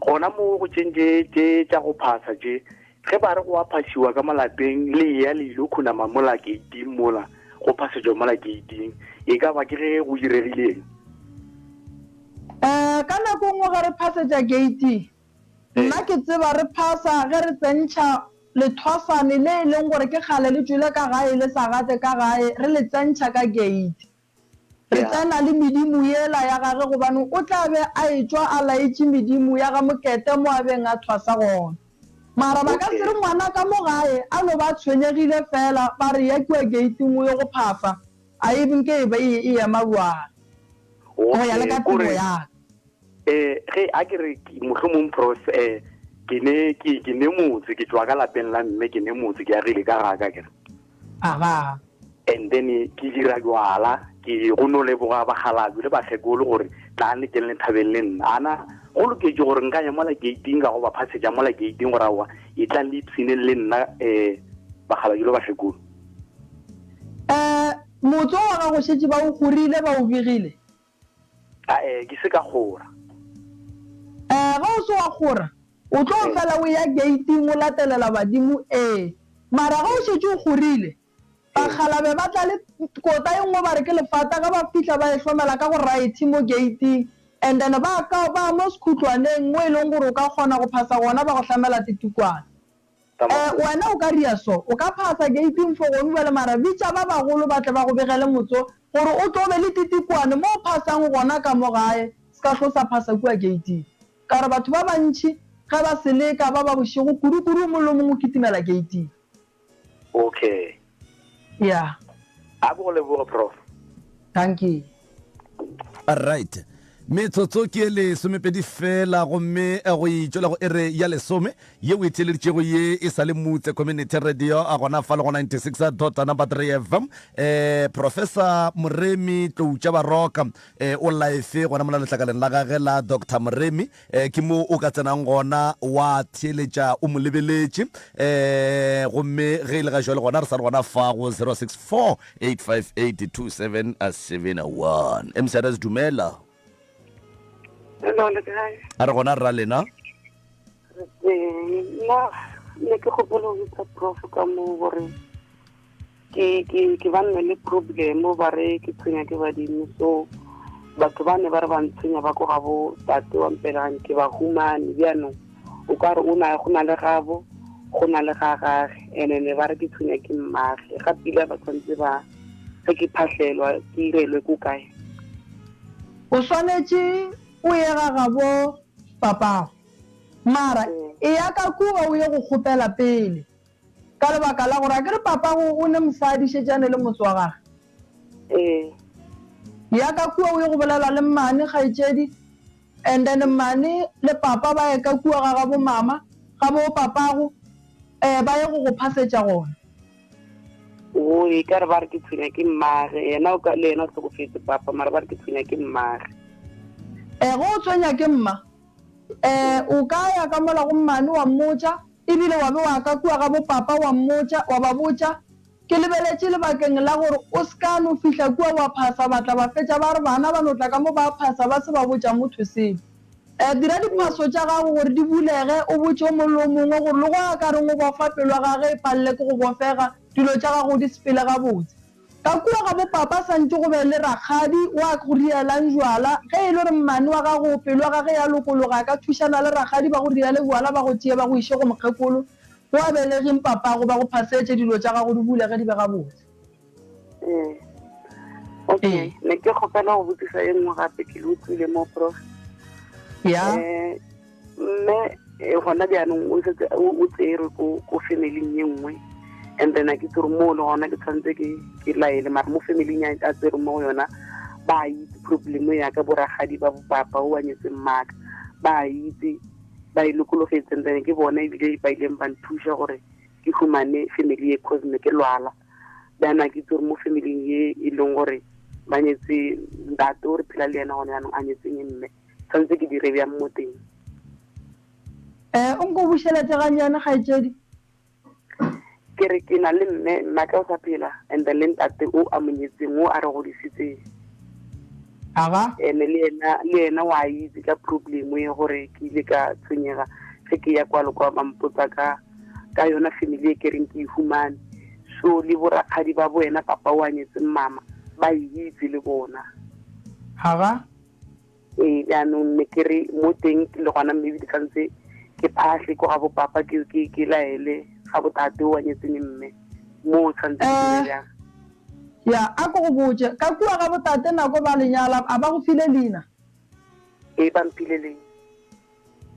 Gona mo go tšeng tše tše tša go phasa tše, ge ba re go a phasiwa ka malapeng le eya le ile khunama mola keiting mola, go phasetšwa mola keiting, e ka ba ke ge go diregileng? Eh, ka nako nngwe ge re phasetša keiting, nna ke tseba re phasa ge re tsentšha lethwasane le e leng gore ke kgale le tšwele ka gae le sa gate ka gae, re le tsentšha ka keiti. Re tsena le medimo yela ya gage gobane o tla be a etšwa a laetše medimo ya ga Mokete mo a beng a thwasa gona. Mara ba ka se re ngwana ka mo gae a no ba a tshwenyegile fela ba re ya kua geiting o yo go phasa, a e nke e be e ema bjang. Go ya le ka tsebo ya ka. Eh, ge a ke re mohlomong pros eh ke ne ke ke ne motse ke tšwa ka lapeng la mme ke ne motse ke agile ka ga ka ke re. Aga. And then ke dira jwala, ke go no leboga bakgalabje le bakgekolo gore tlang le keng le thabeng le nna. Ana go loketše gore nka ya mola gate-ing ka go ba phasetša mola gate-ing gore aowa e tlang le ipshineng le nna um bakgalabje le bakgekolo. Um motse wa gago šetše ba o kgorile ba o begile? Ae, ke se ka kgora. Ee, ge o se wa kgora, o tlo fela o ya gate-ing o latelela badimo, ee. Mara ge o šetše o kgorile, bakgalabe ba tla le kota e nngwe ba re ke lefata, ge ba fihla ba e hlomela ka go right mo gate-ing, and then ba ka ba mo sekhutlwaneng mo e leng gore o ka kgona go phasa gona ba go hlamela tetukwana. Eh, wena o ka ria so, o ka phasa geiting for gonu bjale mara bitša ba bagolo ba tle ba go begele motso gore o tlo be le titikwane mo o phasang gona ka mo gae, se ka hlo sa phasa kua geiting. Ka gore batho ba bantši ge ba seleka ba ba bošego kudu kudu o mongwe le o mongwe o kitimela geiting. Okay. Yeah. A bo go leboge prof. Dankie. Alright. Metsotso ke e lesomepedi fela gomme eh, go itšwela go ere ya lesome ye o e theeleditšego ye e sa le Mutse Community Radio a gona fa le go 96 dot number 3 FM eh Professor Moremi Tloutša Baroka eh o live gona mola letlakaleng la gage la Dr Moremi eh ke mo o ka tsenang gona wa theeletša o mo lebeletše eh gomme ge e le ga jwale gona re sa le gona fa go 064 858 2771 mcrs dumela Hello, le kae? a re gona rra lena Re teng. Nna ne ke kgopela go bitsa prof ka moo gore ke ke ke ba nne le problem ba re ke tshwenya ke badimo so batho ba ne ba re ba ntshwenya ba ko ga bo tate wa mpelang ke ba humane bjaanong o ka re o na go na le gabo go na le ga gage ene ne ba re ke tshwenya ke mmage ga pila ba tshwanetse ba ge ke phahlelwa ke irelwe ko kae O swanetše o ye ga gabo papago. Mara eya ka kua o ye go kgopela pele. Ka lebaka la gore akere papago o ne mosadi šetše a ne le motse wa gage. Ee. Ya ka kua o ye go bolela le mmane kgaetšedi and then mmane le papa ba ye ka kua ga gabo mama, ga bo papago eh ba ye go go phasetša gona. O e ka re ba re ke tshwenya ke mmage yena o ka le yena o hlokofetse papa mara ba re ke tshwenya ke mmage. Eh ge o tshwenya ke mma eh o ka ya ka mola go mmane wa mmotša. Ebile wa be wa ka kua ga bo papa wa mmotša, wa ba botša, Ke lebeletše lebakeng la gore o se ka no fihla kua wa phasa, ba tla ba fetša ba re bana ba no tla ka mo ba phasa ba se ba botša motho selo. E, dira diphaso tša gago gore di bulege, o botše o mongwe le o mongwe gore le go a ka reng o bofa pelo ya gage e palele ke go bofega, dilo tša gago di sepele gabotse. Ka kua ga bo papa santše go be le rakgadi wa go rielang jwala, ge e le gore mmane wa gago pelo ya gage ya lokologa a ka thušana le rakgadi ba go riele jwala ba go tšee ba go iše go mokgekolo Go a belegeng papago ba go phasetše dilo tša gago di bulege di be gabotse. Ee. Okay, ne ke kgopela go botsisa e nngwe gape ke le utlwile mo prof. Ya. Eh mme eh, gona bjaanong o setse o tserwe ko ko familing ye nngwe and then a ke tsere mo le gona ke tshwanetse ke ke laele mara mo familing ya a tsere mo go yona ba itse problem ya ka boragadi ba bopapa o ba nyetseng maka ba itse ba e lokologetse and then ke bona ebile ba ileng ba nthuša gore ke humane family ye cause ne ke lwala bjana ke itse gore mo familing ye e leng gore ba nyetse ntate o re phela le yena gone jaanong a nyetseng mme tshwanetse ke dire bjang mo teng um o nko bušeletse gannyane kgaetšedi Ke re ke na le mme, mmaka o sa phela and then le ntate o a mo nyetseng o a re godisitseng. Aga. Ene le ena le ena wa itse ka problem e gore ke ile ka tshwenyega ge ke ya kwa le kwa ba mpotsa ka ka yona family e ke reng ke e humane. So le borakgadi ba bo ena papa o a nyetseng mama ba e itse le bona. Aga. Ee, jaanong ne ke re mo teng le gona mme ebile tshwanetse ke phatlhe ko ga bopapa ke ke ke laele ga botate o anyetseng mme mo o tshwanetse ke dire Eh, jang ya a ko go botše ka kua ga botate nako ba lenyala a ba go file leina ee ba mphile leina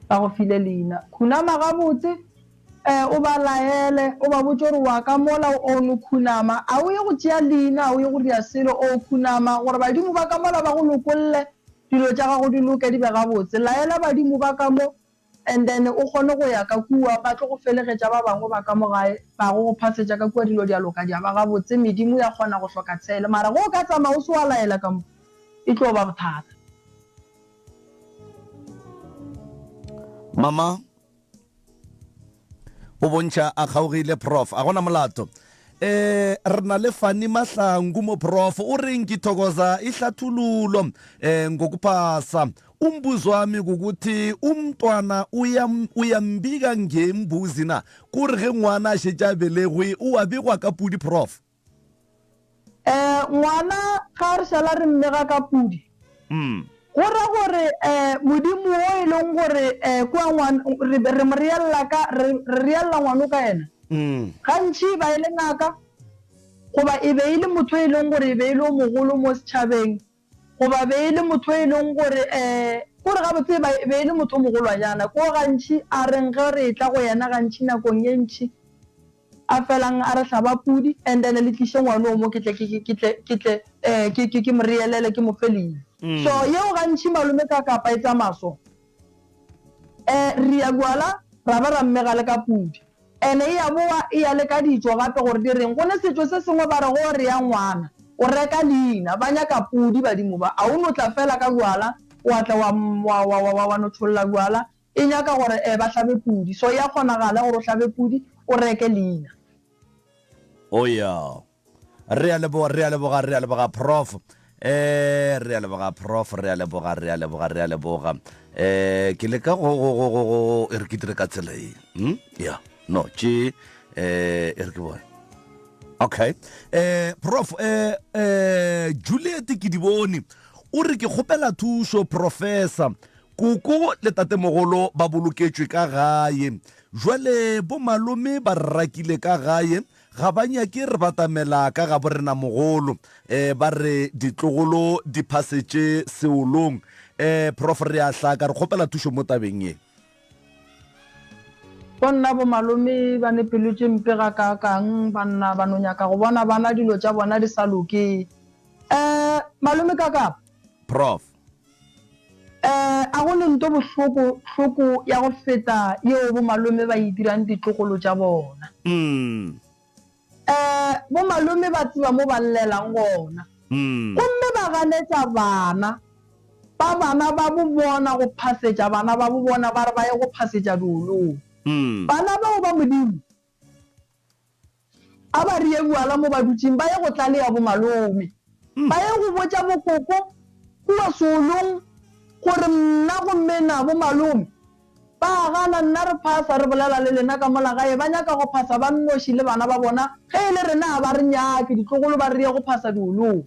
ba go file leina khunama gabotse um o ba laele o ba botse gore wa ka mola o no khunama a o ye go tšea leina a o ye go ria selo o khunama gore badimo ba ka mola ba go lokolle dilo tša gago di loke di be gabotse laela badimo ba ka mo and then o kgone go ya ka kua ba tlo go felegetša ba bangwe ba ka mo gae ba go go phasetša ka kua dilo di a loka di a ba gabotse medimo ya kgona go hloka tshele mara ge o ka tsamaya o se wa laela ka mo e tlo ba bothata. Mama o bontšha a kgaogile prof a gona molato eh re na le Fani Mahlangu mo prof o reng ke thokoza ihlathululo eh ngokuphasa umbuzo wami kukuthi umntwana uyambika ngembuzi na kore ge ngwana a šetše a belegwe o a begwa ka pudi prof Um ngwana ga re šala re mmega ka pudi, go ra gore um Modimo wo e leng gore um kua ngwan re re mo reella ka re re reella ngwano ka yena, gantši ba e le ngaka goba e be e le motho e leng gore e be e le o mogolo mo setšhabeng goba be e le motho e leng gore um kore gabotse ba be e le motho o mogolwanyana ko gantši a reng ge re etla go yena gantši nakong ye ntši A felang a re hlaba pudi and then le tliše ngwana o mo ke tle ke ke tle ke tle eh ke ke ke mo reelele ke mo fe leina. So yeo gantši malome ka kapa e tsamaya so. Eh re ya jwala ra ba ra mmega le ka pudi. Ene e ya bowa e ya le ka ditšo gape gore di reng. Go ne setšo se sengwe ba re go rea ngwana o reka leina ba nyaka pudi badimo ba. A o no tla fela ka jwala wa tla wa wa wa wa wa no tšholla jwala E nyaka gore eh ba hlabe pudi. So ya kgonagala gore o hlabe pudi o reke leina. Oh yeah. Re a leboga, re a leboga, re a leboga Prof. Eh re a leboga Prof, re a leboga, re a leboga, re a leboga. Eh ke leka go go go go go e re ke dire ka tsela e. Hm? Yeah. No, tše eh e re ke bone. Okay. Eh Prof eh eh Juliet ke di bone. O re ke kgopela thušo Professor. Koko le tatemogolo ba boloketšwe ka gae. Jwale bomalome ba re rakile ka gae, ga ba nyake re batamela ka ga borenamogolo. E, ba re ditlogolo di phasetše seolong. E, Prof. Re a hlaka, re kgopela thušo mo tabeng ye. Go nna bomalome ba ne pelo tše mpe gakaakang, banna ba no nyaka go bona bana dilo tša bona di sa loke. E, malome Kakapa. Prof. Eh, a go ne nto bohloko, hloko ya go feta yeo bomalome ba e dirang ditlogolo tša bona. Mm. Eh, bomalome ba tseba mo ba llelang gona. Mm. Gomme ba ganetša bana ba bana ba bo bona go phasetša bana ba bo bona ba re ba ye go phasetša diolong. Bana bao ba Modimo a ba reye buala mo ba dutšeng ba ye go tlaleya bomalome. Ba ye go botša bokoko kua seolong gore mna gomme na bomalome ba a gana nna re phasa re bolela le lena ka mola gae ba nyaka go phasa ba nnoši le bana ba bona ge e le rena a ba re nyake ditlogolo ba reye go phasa diolong.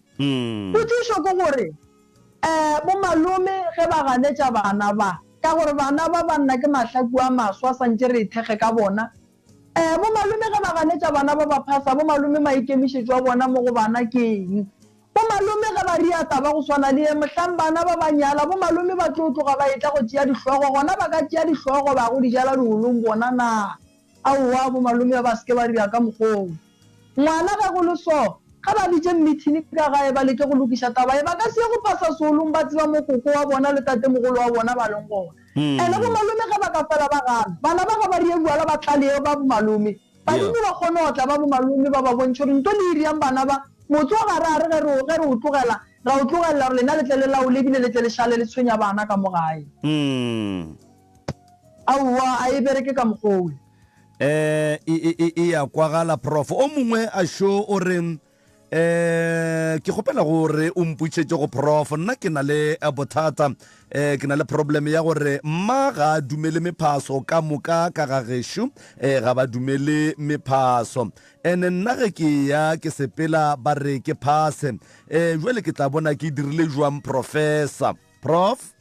Potšišo ke gore um bomalome ge ba ganetša bana ba ka gore bana ba banna ke mahlaku a maswa santše re ithekge ka bona Eh, bomalome ge ba ganetša bana ba ba phasa, bomalome maikemišetšo a bona mo go bana ke eng? Bomalome ge ba ria taba go swana le ye, mohlang bana ba ba nyala, bomalome ba tlo tloga ba etla go tšea dihlogo, gona ba ka tšea dihlogo ba go di jala diholong bona na? Aowa, bomalome ba ba se ke ba ria ka mokgwa oo. Ngwana ge go le so, ge ba bitše mmithini ka gae ba leke go lokiša taba ye, ba ka se ye go phasa seolong ba tseba mo koko wa bona le tatemogolo wa bona ba leng gona. Ene bomalome ge ba ka fela ba gana, bana ba ga ba rie buala ba tlale ba bomalome. Badimo ba kgone go tla ba bomalome ba ba bontšhe gore nto le iriang bana ba, motse o ga ra re ge re ge re o tlogela, ra o tlogelela gore lena le tle le laole ebile le tle le šale le tshwenya bana ka mo gae. Aowa, a e bereke ka mokgwa owe. Eh, e, e, e, e ya kwagala prof. O mongwe a šo o re eh ke kgopela gore o mputšetše go prof nna ke na le eh, bothata eh ke na le problem ya gore mma ga a dumele mephaso ka moka ka ga gešo eh ga ba dumele mephaso ene nna ge ke ya ke sepela ba re ke phase eh jwale ke tla bona ke dirile jwang professor Prof.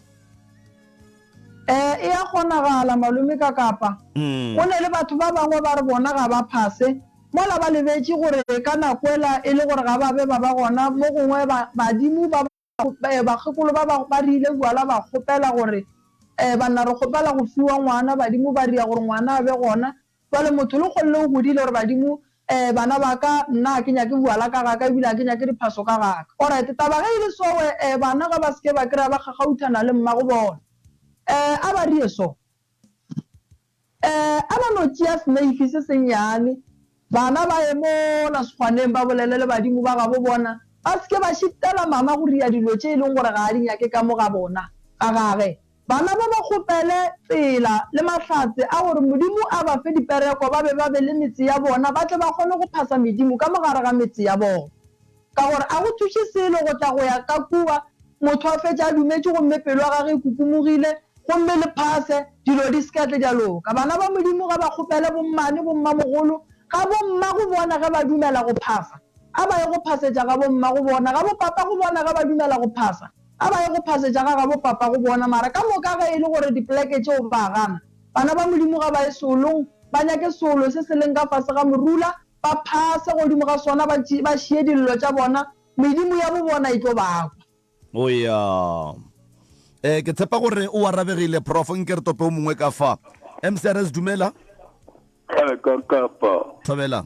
Ee, e a kgonagala, malome ka Kapa. Go ne le batho ba bangwe ba re bona ga ba phase, mola ba lebetše gore ka nakwela e le gore ga ba be ba ba gona, mo gongwe ba, badimo ba, bakgekolo ba ba, ba rile bjala ba kgopela gore, Ee, banna re kgopela go fiwa ngwana, badimo ba ria gore ngwana a be gona, Bjale motho le kgolle o godile gore badimo eh bana ba ka nna ga ke nyake buala ka ga ka ebile ga ke nyake diphaso ka ga ka. Alright taba ge e le sowe eh bana ga ba seke ba kry-a ba kgakgauthana le mmago bona. Eh a ba rie so. Eh a ba no tšea seneifi se sennyane bana ba ye mola sekgwaneng ba bolele le badimo ba gabo bona ba seke ba šitela mama go ria dilo tše e leng gore ga a di nyake ka mo ga bona ga gage. Bana ba ba kgopele tsela le mahlatse a gore Modimo a ba fe dipereko ba be ba be le metse ya bona ba tle ba kgone go phasa medimo ka mo gare ga metse ya bona. Ka gore a go thuše selo go tla go ya ka kua motho a fetša a dumetše gomme pelo ya gagwe e kukumogile gomme le phase dilo di se ka tle di a loka. Bana ba Modimo ga ba kgopele bommane, bommamogolo, ga bommago bona ge ba dumela go phasa a ba ye go phasetša ga bommago bona, ga bopapa go bona ge ba dumela go phasa. A ba ye go phasetša ga gabo papago bona, mara ka moka ge e le gore dipoleke tšeo ba gana. Bana ba Modimo ga ba ye seolong, ba nyake seolo se se leng ka fase ga morula, ba phase godimo ga sona, ba, ba šie dillo tša bona, medimo ya bo bona e tlo ba kwa. O ya. Eh, ke tshepa gore o arabegile, Prof. Nke re tope o mongwe ka fa. MCRS, dumela. Eh, ka kapa. Thobela.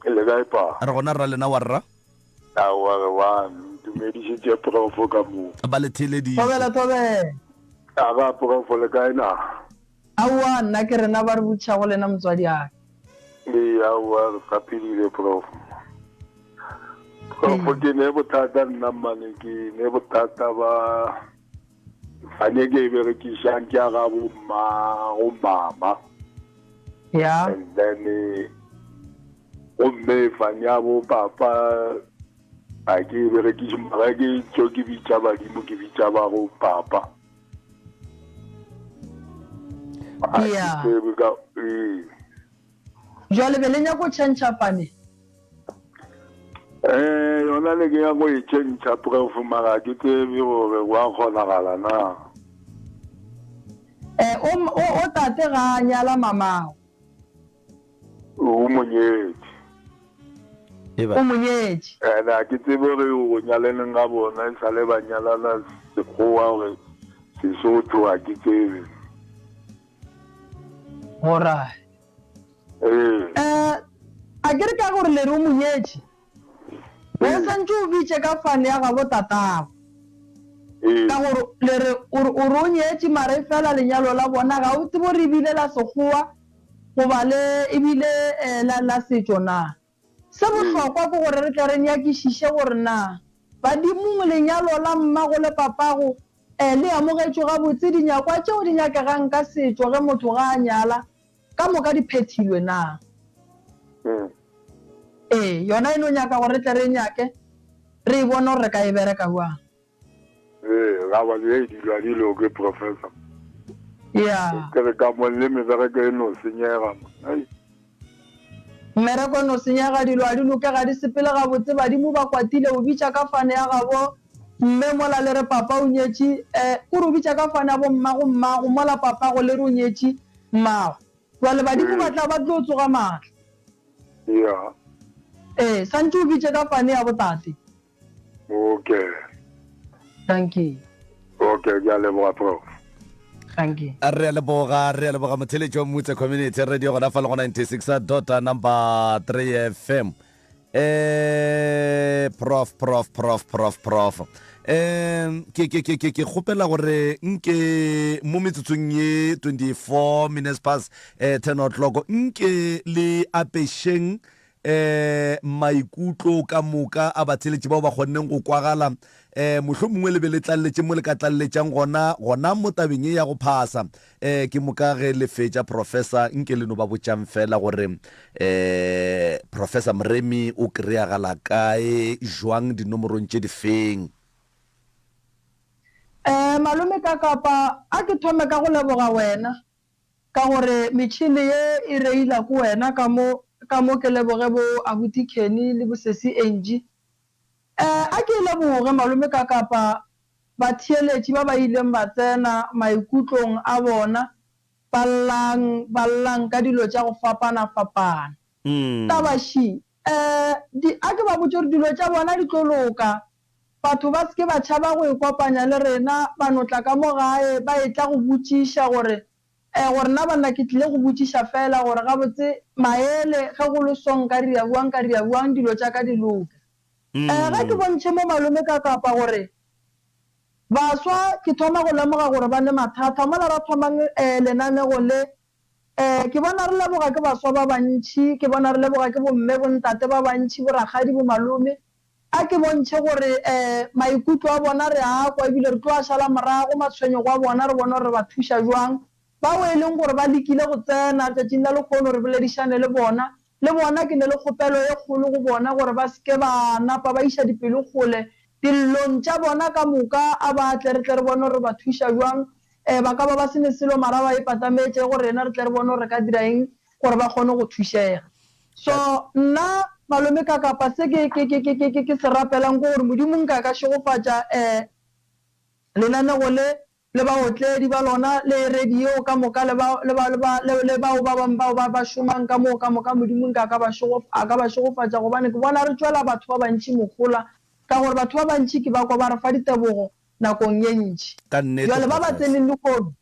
Le kae pa? Re gona rra lena wa rra? Aowa re one. Ntumedišitše profo ka moo. Ba le theeleditše. Thobela thobela. A ba profo le kae na? Aowa nna ke rena ba re botšišago lena motswadi aka. Ee aowa re sa phedile profo. Profo ke ne bothata nna mmane ke ne bothata ba Fane ke e berekišang ke ya ga bo mma go mama. Yeah. And then eh, gomme fane ya bo papa a ke e berekiše mara ke tšo ke bitša badimo ke bitša ba go papa. A ke Yeah. tsebe ka ee. Jwale be le nyako tšhentšha fane? Eh, yona ne ke ya go e tšhentšha prof mara ke tsebe gore wa kgonagala na. Eh, o, o, o tate ga a nyala mamago. O mo nyetše. O mo nyetše. Ene a ke tsebe gore o nyaleneng ga bona e sale ba nyalana sekgowa gore Sesotho a ke tsebe. Alright. Ee. Eh, a ke re ka gore le re o mo nyetše, o santše o bitše ka fane ya gabo tatago. Ee. Ka gore le re o re o re o nyetše mara e fela lenyalo la bona ga o tsebe gore e bile la sekgowa goba le e bile eh, la la setšo na. Se bohlokwa ke gore re tle re nyakišiše gore na badimong lenyalo la mmago le papago eh le amogetšwe gabotse, dinyakwa tšeo di nyakegang ka setšo ge motho ga a nyala. ka moka di phethilwe na. Ee, yona e no nyaka gore re tle re e nyake, re e bone gore re ka e bereka bjang. Ee, ga ba le dilo a di loke, Professor. Ya. Ke re ka mo le mebereko e no senyega. Ai. Mmereko e no senyega, dilo a di loke, ga di sepele gabotse, badimo ba kwatile, o bitša ka fane ya gabo mme mola le re papa o nyetše, eh, kore o bitša ka fane ya bo mmago mmago mola papago le re o nyetše mmago. Bjale badimo ba tla ba tlo tsoga maatla. Ya. Ee, santše o bitše ka fane ya botate. Okay. Dankie. Okay, ke a leboga prof. Dankie. Re a leboga, re a leboga motheletši wa Mmutse Community Radio gona fa le go 96 dot number 3 FM. Eh prof prof prof prof prof. Eh ke ke ke ke ke kgopela gore nke mo metsotsong ye 24 minutes past eh 10 o'clock nke le apešeng um maikutlo ka moka a batheeletši bao ba kgonneng go kwagala, um mohlomongwe le be le tlaleletše mo le ka tlaleletšang gona, gona mo tabeng ye ya go phasa. Um ke moka ge le fetša, Professor, nke le no ba botšang feela gore um Professor Moremi o kry-agala kae, jwang, dinomorong tše difeng. Um Malome Kakapa, a ke thome ka go leboga wena. Ka gore metšhene ye e reila ko wena ka mo, ka mo ke leboge bo abuti Kenny le bo sesi Angie. Eh, a ke e leboge malome ka kapa batheeletši ba ba ileng ba tsena maikutlong a bona ba llang, ba llang ka dilo tša go fapana fapana. Taba še, eh, di, a ke ba botše gore dilo tša bona di tlo loka. Batho ba se ke ba tšhaba go ikopanya le rena, ba no tla ka mo gae ba etla go botšiša gore, Eh, gore nna banna ke tlile go botšiša feela gore gabotse maele ge go le so nka dira bjang, nka dira bjang dilo tša ka di loke. Eh, ge ke bontšhe mo malome ka kapa gore baswa ke thoma go lemoga gore ba ne mathata mola ra thomang eh lenanego le, eh ke bona re leboga ke baswa ba bantši, ke bona re leboga ke bomme, bontate ba bantši, borakgadi, bomalome, A ke bontšhe gore maikutlo a bona re a kwa ebile re tlo a šala morago matshwenyego a bona re bone gore re ba thuša bjang. Bao e leng gore ba lekile go tsena tšatšing la lehono re boledišane le bona, le bona ke ne le kgopelo e kgolo go bona gore ba se ke ba napa ba iša dipelo kgole dillong tša bona ka moka, a ba tle re tle re bone gore re ba thuša bjang. Ba ka ba ba se ne selo mara ba ipatametše go rena re tle re bone gore re ka dira eng gore ba kgone go thušega. So nna malome ka kapa se ke ke ke ke ke ke se rapelang ke gore Modimo nka ka šegofatša eh lenanego le le baotledi ba lona le radio ka moka le ba le ba le ba le le bao ba bang bao ba ba šomang ka moo ka moka Modimo nka ka ba šego a ka ba šegofatša gobane ke bona re tšwela batho ba bantši mohola ka gore batho ba bantši ke ba kwa ba re fa ditebogo nakong ye ntši. Ka nnete Jwale ba ba Professor. tseneng lehono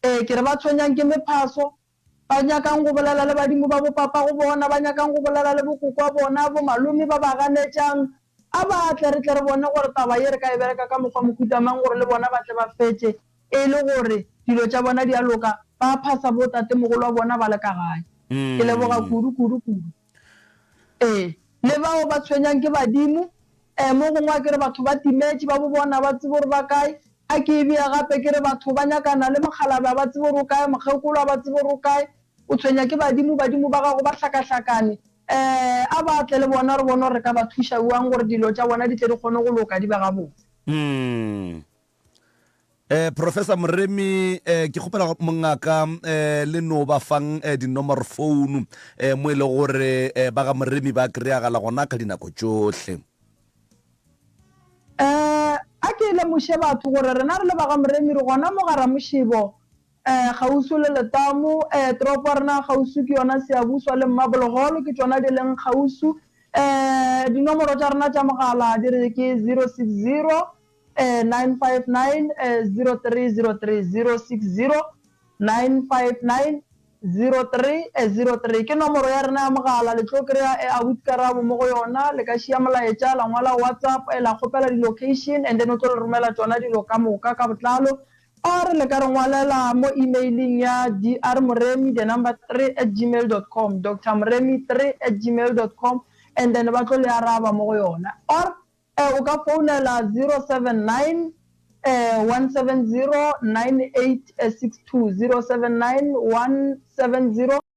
Ee, ke re ba tshwenyang ke mephaso, ba nyakang go bolela le badimo ba bopapago bona, ba nyakang go bolela le bokokwa bona, bomalome ba ba ganetšang, a ba tle re tle re bone gore taba ye re ka e bereka ka mokgwa mohuta mang gore le bona ba tle ba fetše e le gore dilo tša bona di a loka, ba phasa botatemogolo wa bona ba le ka gae. Ke leboga kudu, kudu, kudu. Ee, le bao ba tshwenyang ke badimo. Ee, mo gongwe a ke re batho ba timetše, ba bo bona ba tsebe gore ba kae. A ke e bee gape ke re batho ba nyakana le mokgalabje a ba tsebe gore o kae, mokgekolo a ba tsebe gore o kae. O tshwenya ke badimo, badimo ba gago ba hlakahlakane. Ee, a ba tle le bona re bone gore re ka ba thuša bjang gore dilo tša bona di tle di kgone go loka di be gabotse. Eh, Professor Moremi, eh, ke kgopela mongaka eh, le no ba fang eh, dinomoro founu eh, mo e le gore eh, ba ga Moremi ba kry-agala gona ka dinako tšohle. Eh, a ke lemoše batho gore rena re le ba ga Moremi re gona mo ga Ramošebo eh, kgauswi le Letamo, eh, toropo ya rena kgauswi ke yona Siyabuswa le Marble Hall ke tšona di leng kgauswi. Eh, dinomoro tša rena tša mogala di re ke 060 959 0303 060 959 0303 ke nomoro ya rena ya mogala. Le tlo kry-a abuti Karabo mo go yona. Le ka šia molaetša, la ngwala WhatsApp, la kgopela di-location and then o tlo le romela tšona dilo ka moka ka botlalo. Or le ka re ngwalela mo emailing ya drmoremi the number 3 at gmail dot com, drmoremi3 at gmail dot com and then ba tlo le araba mo go yona. Or O ka founela 079 170 9862, 079 170.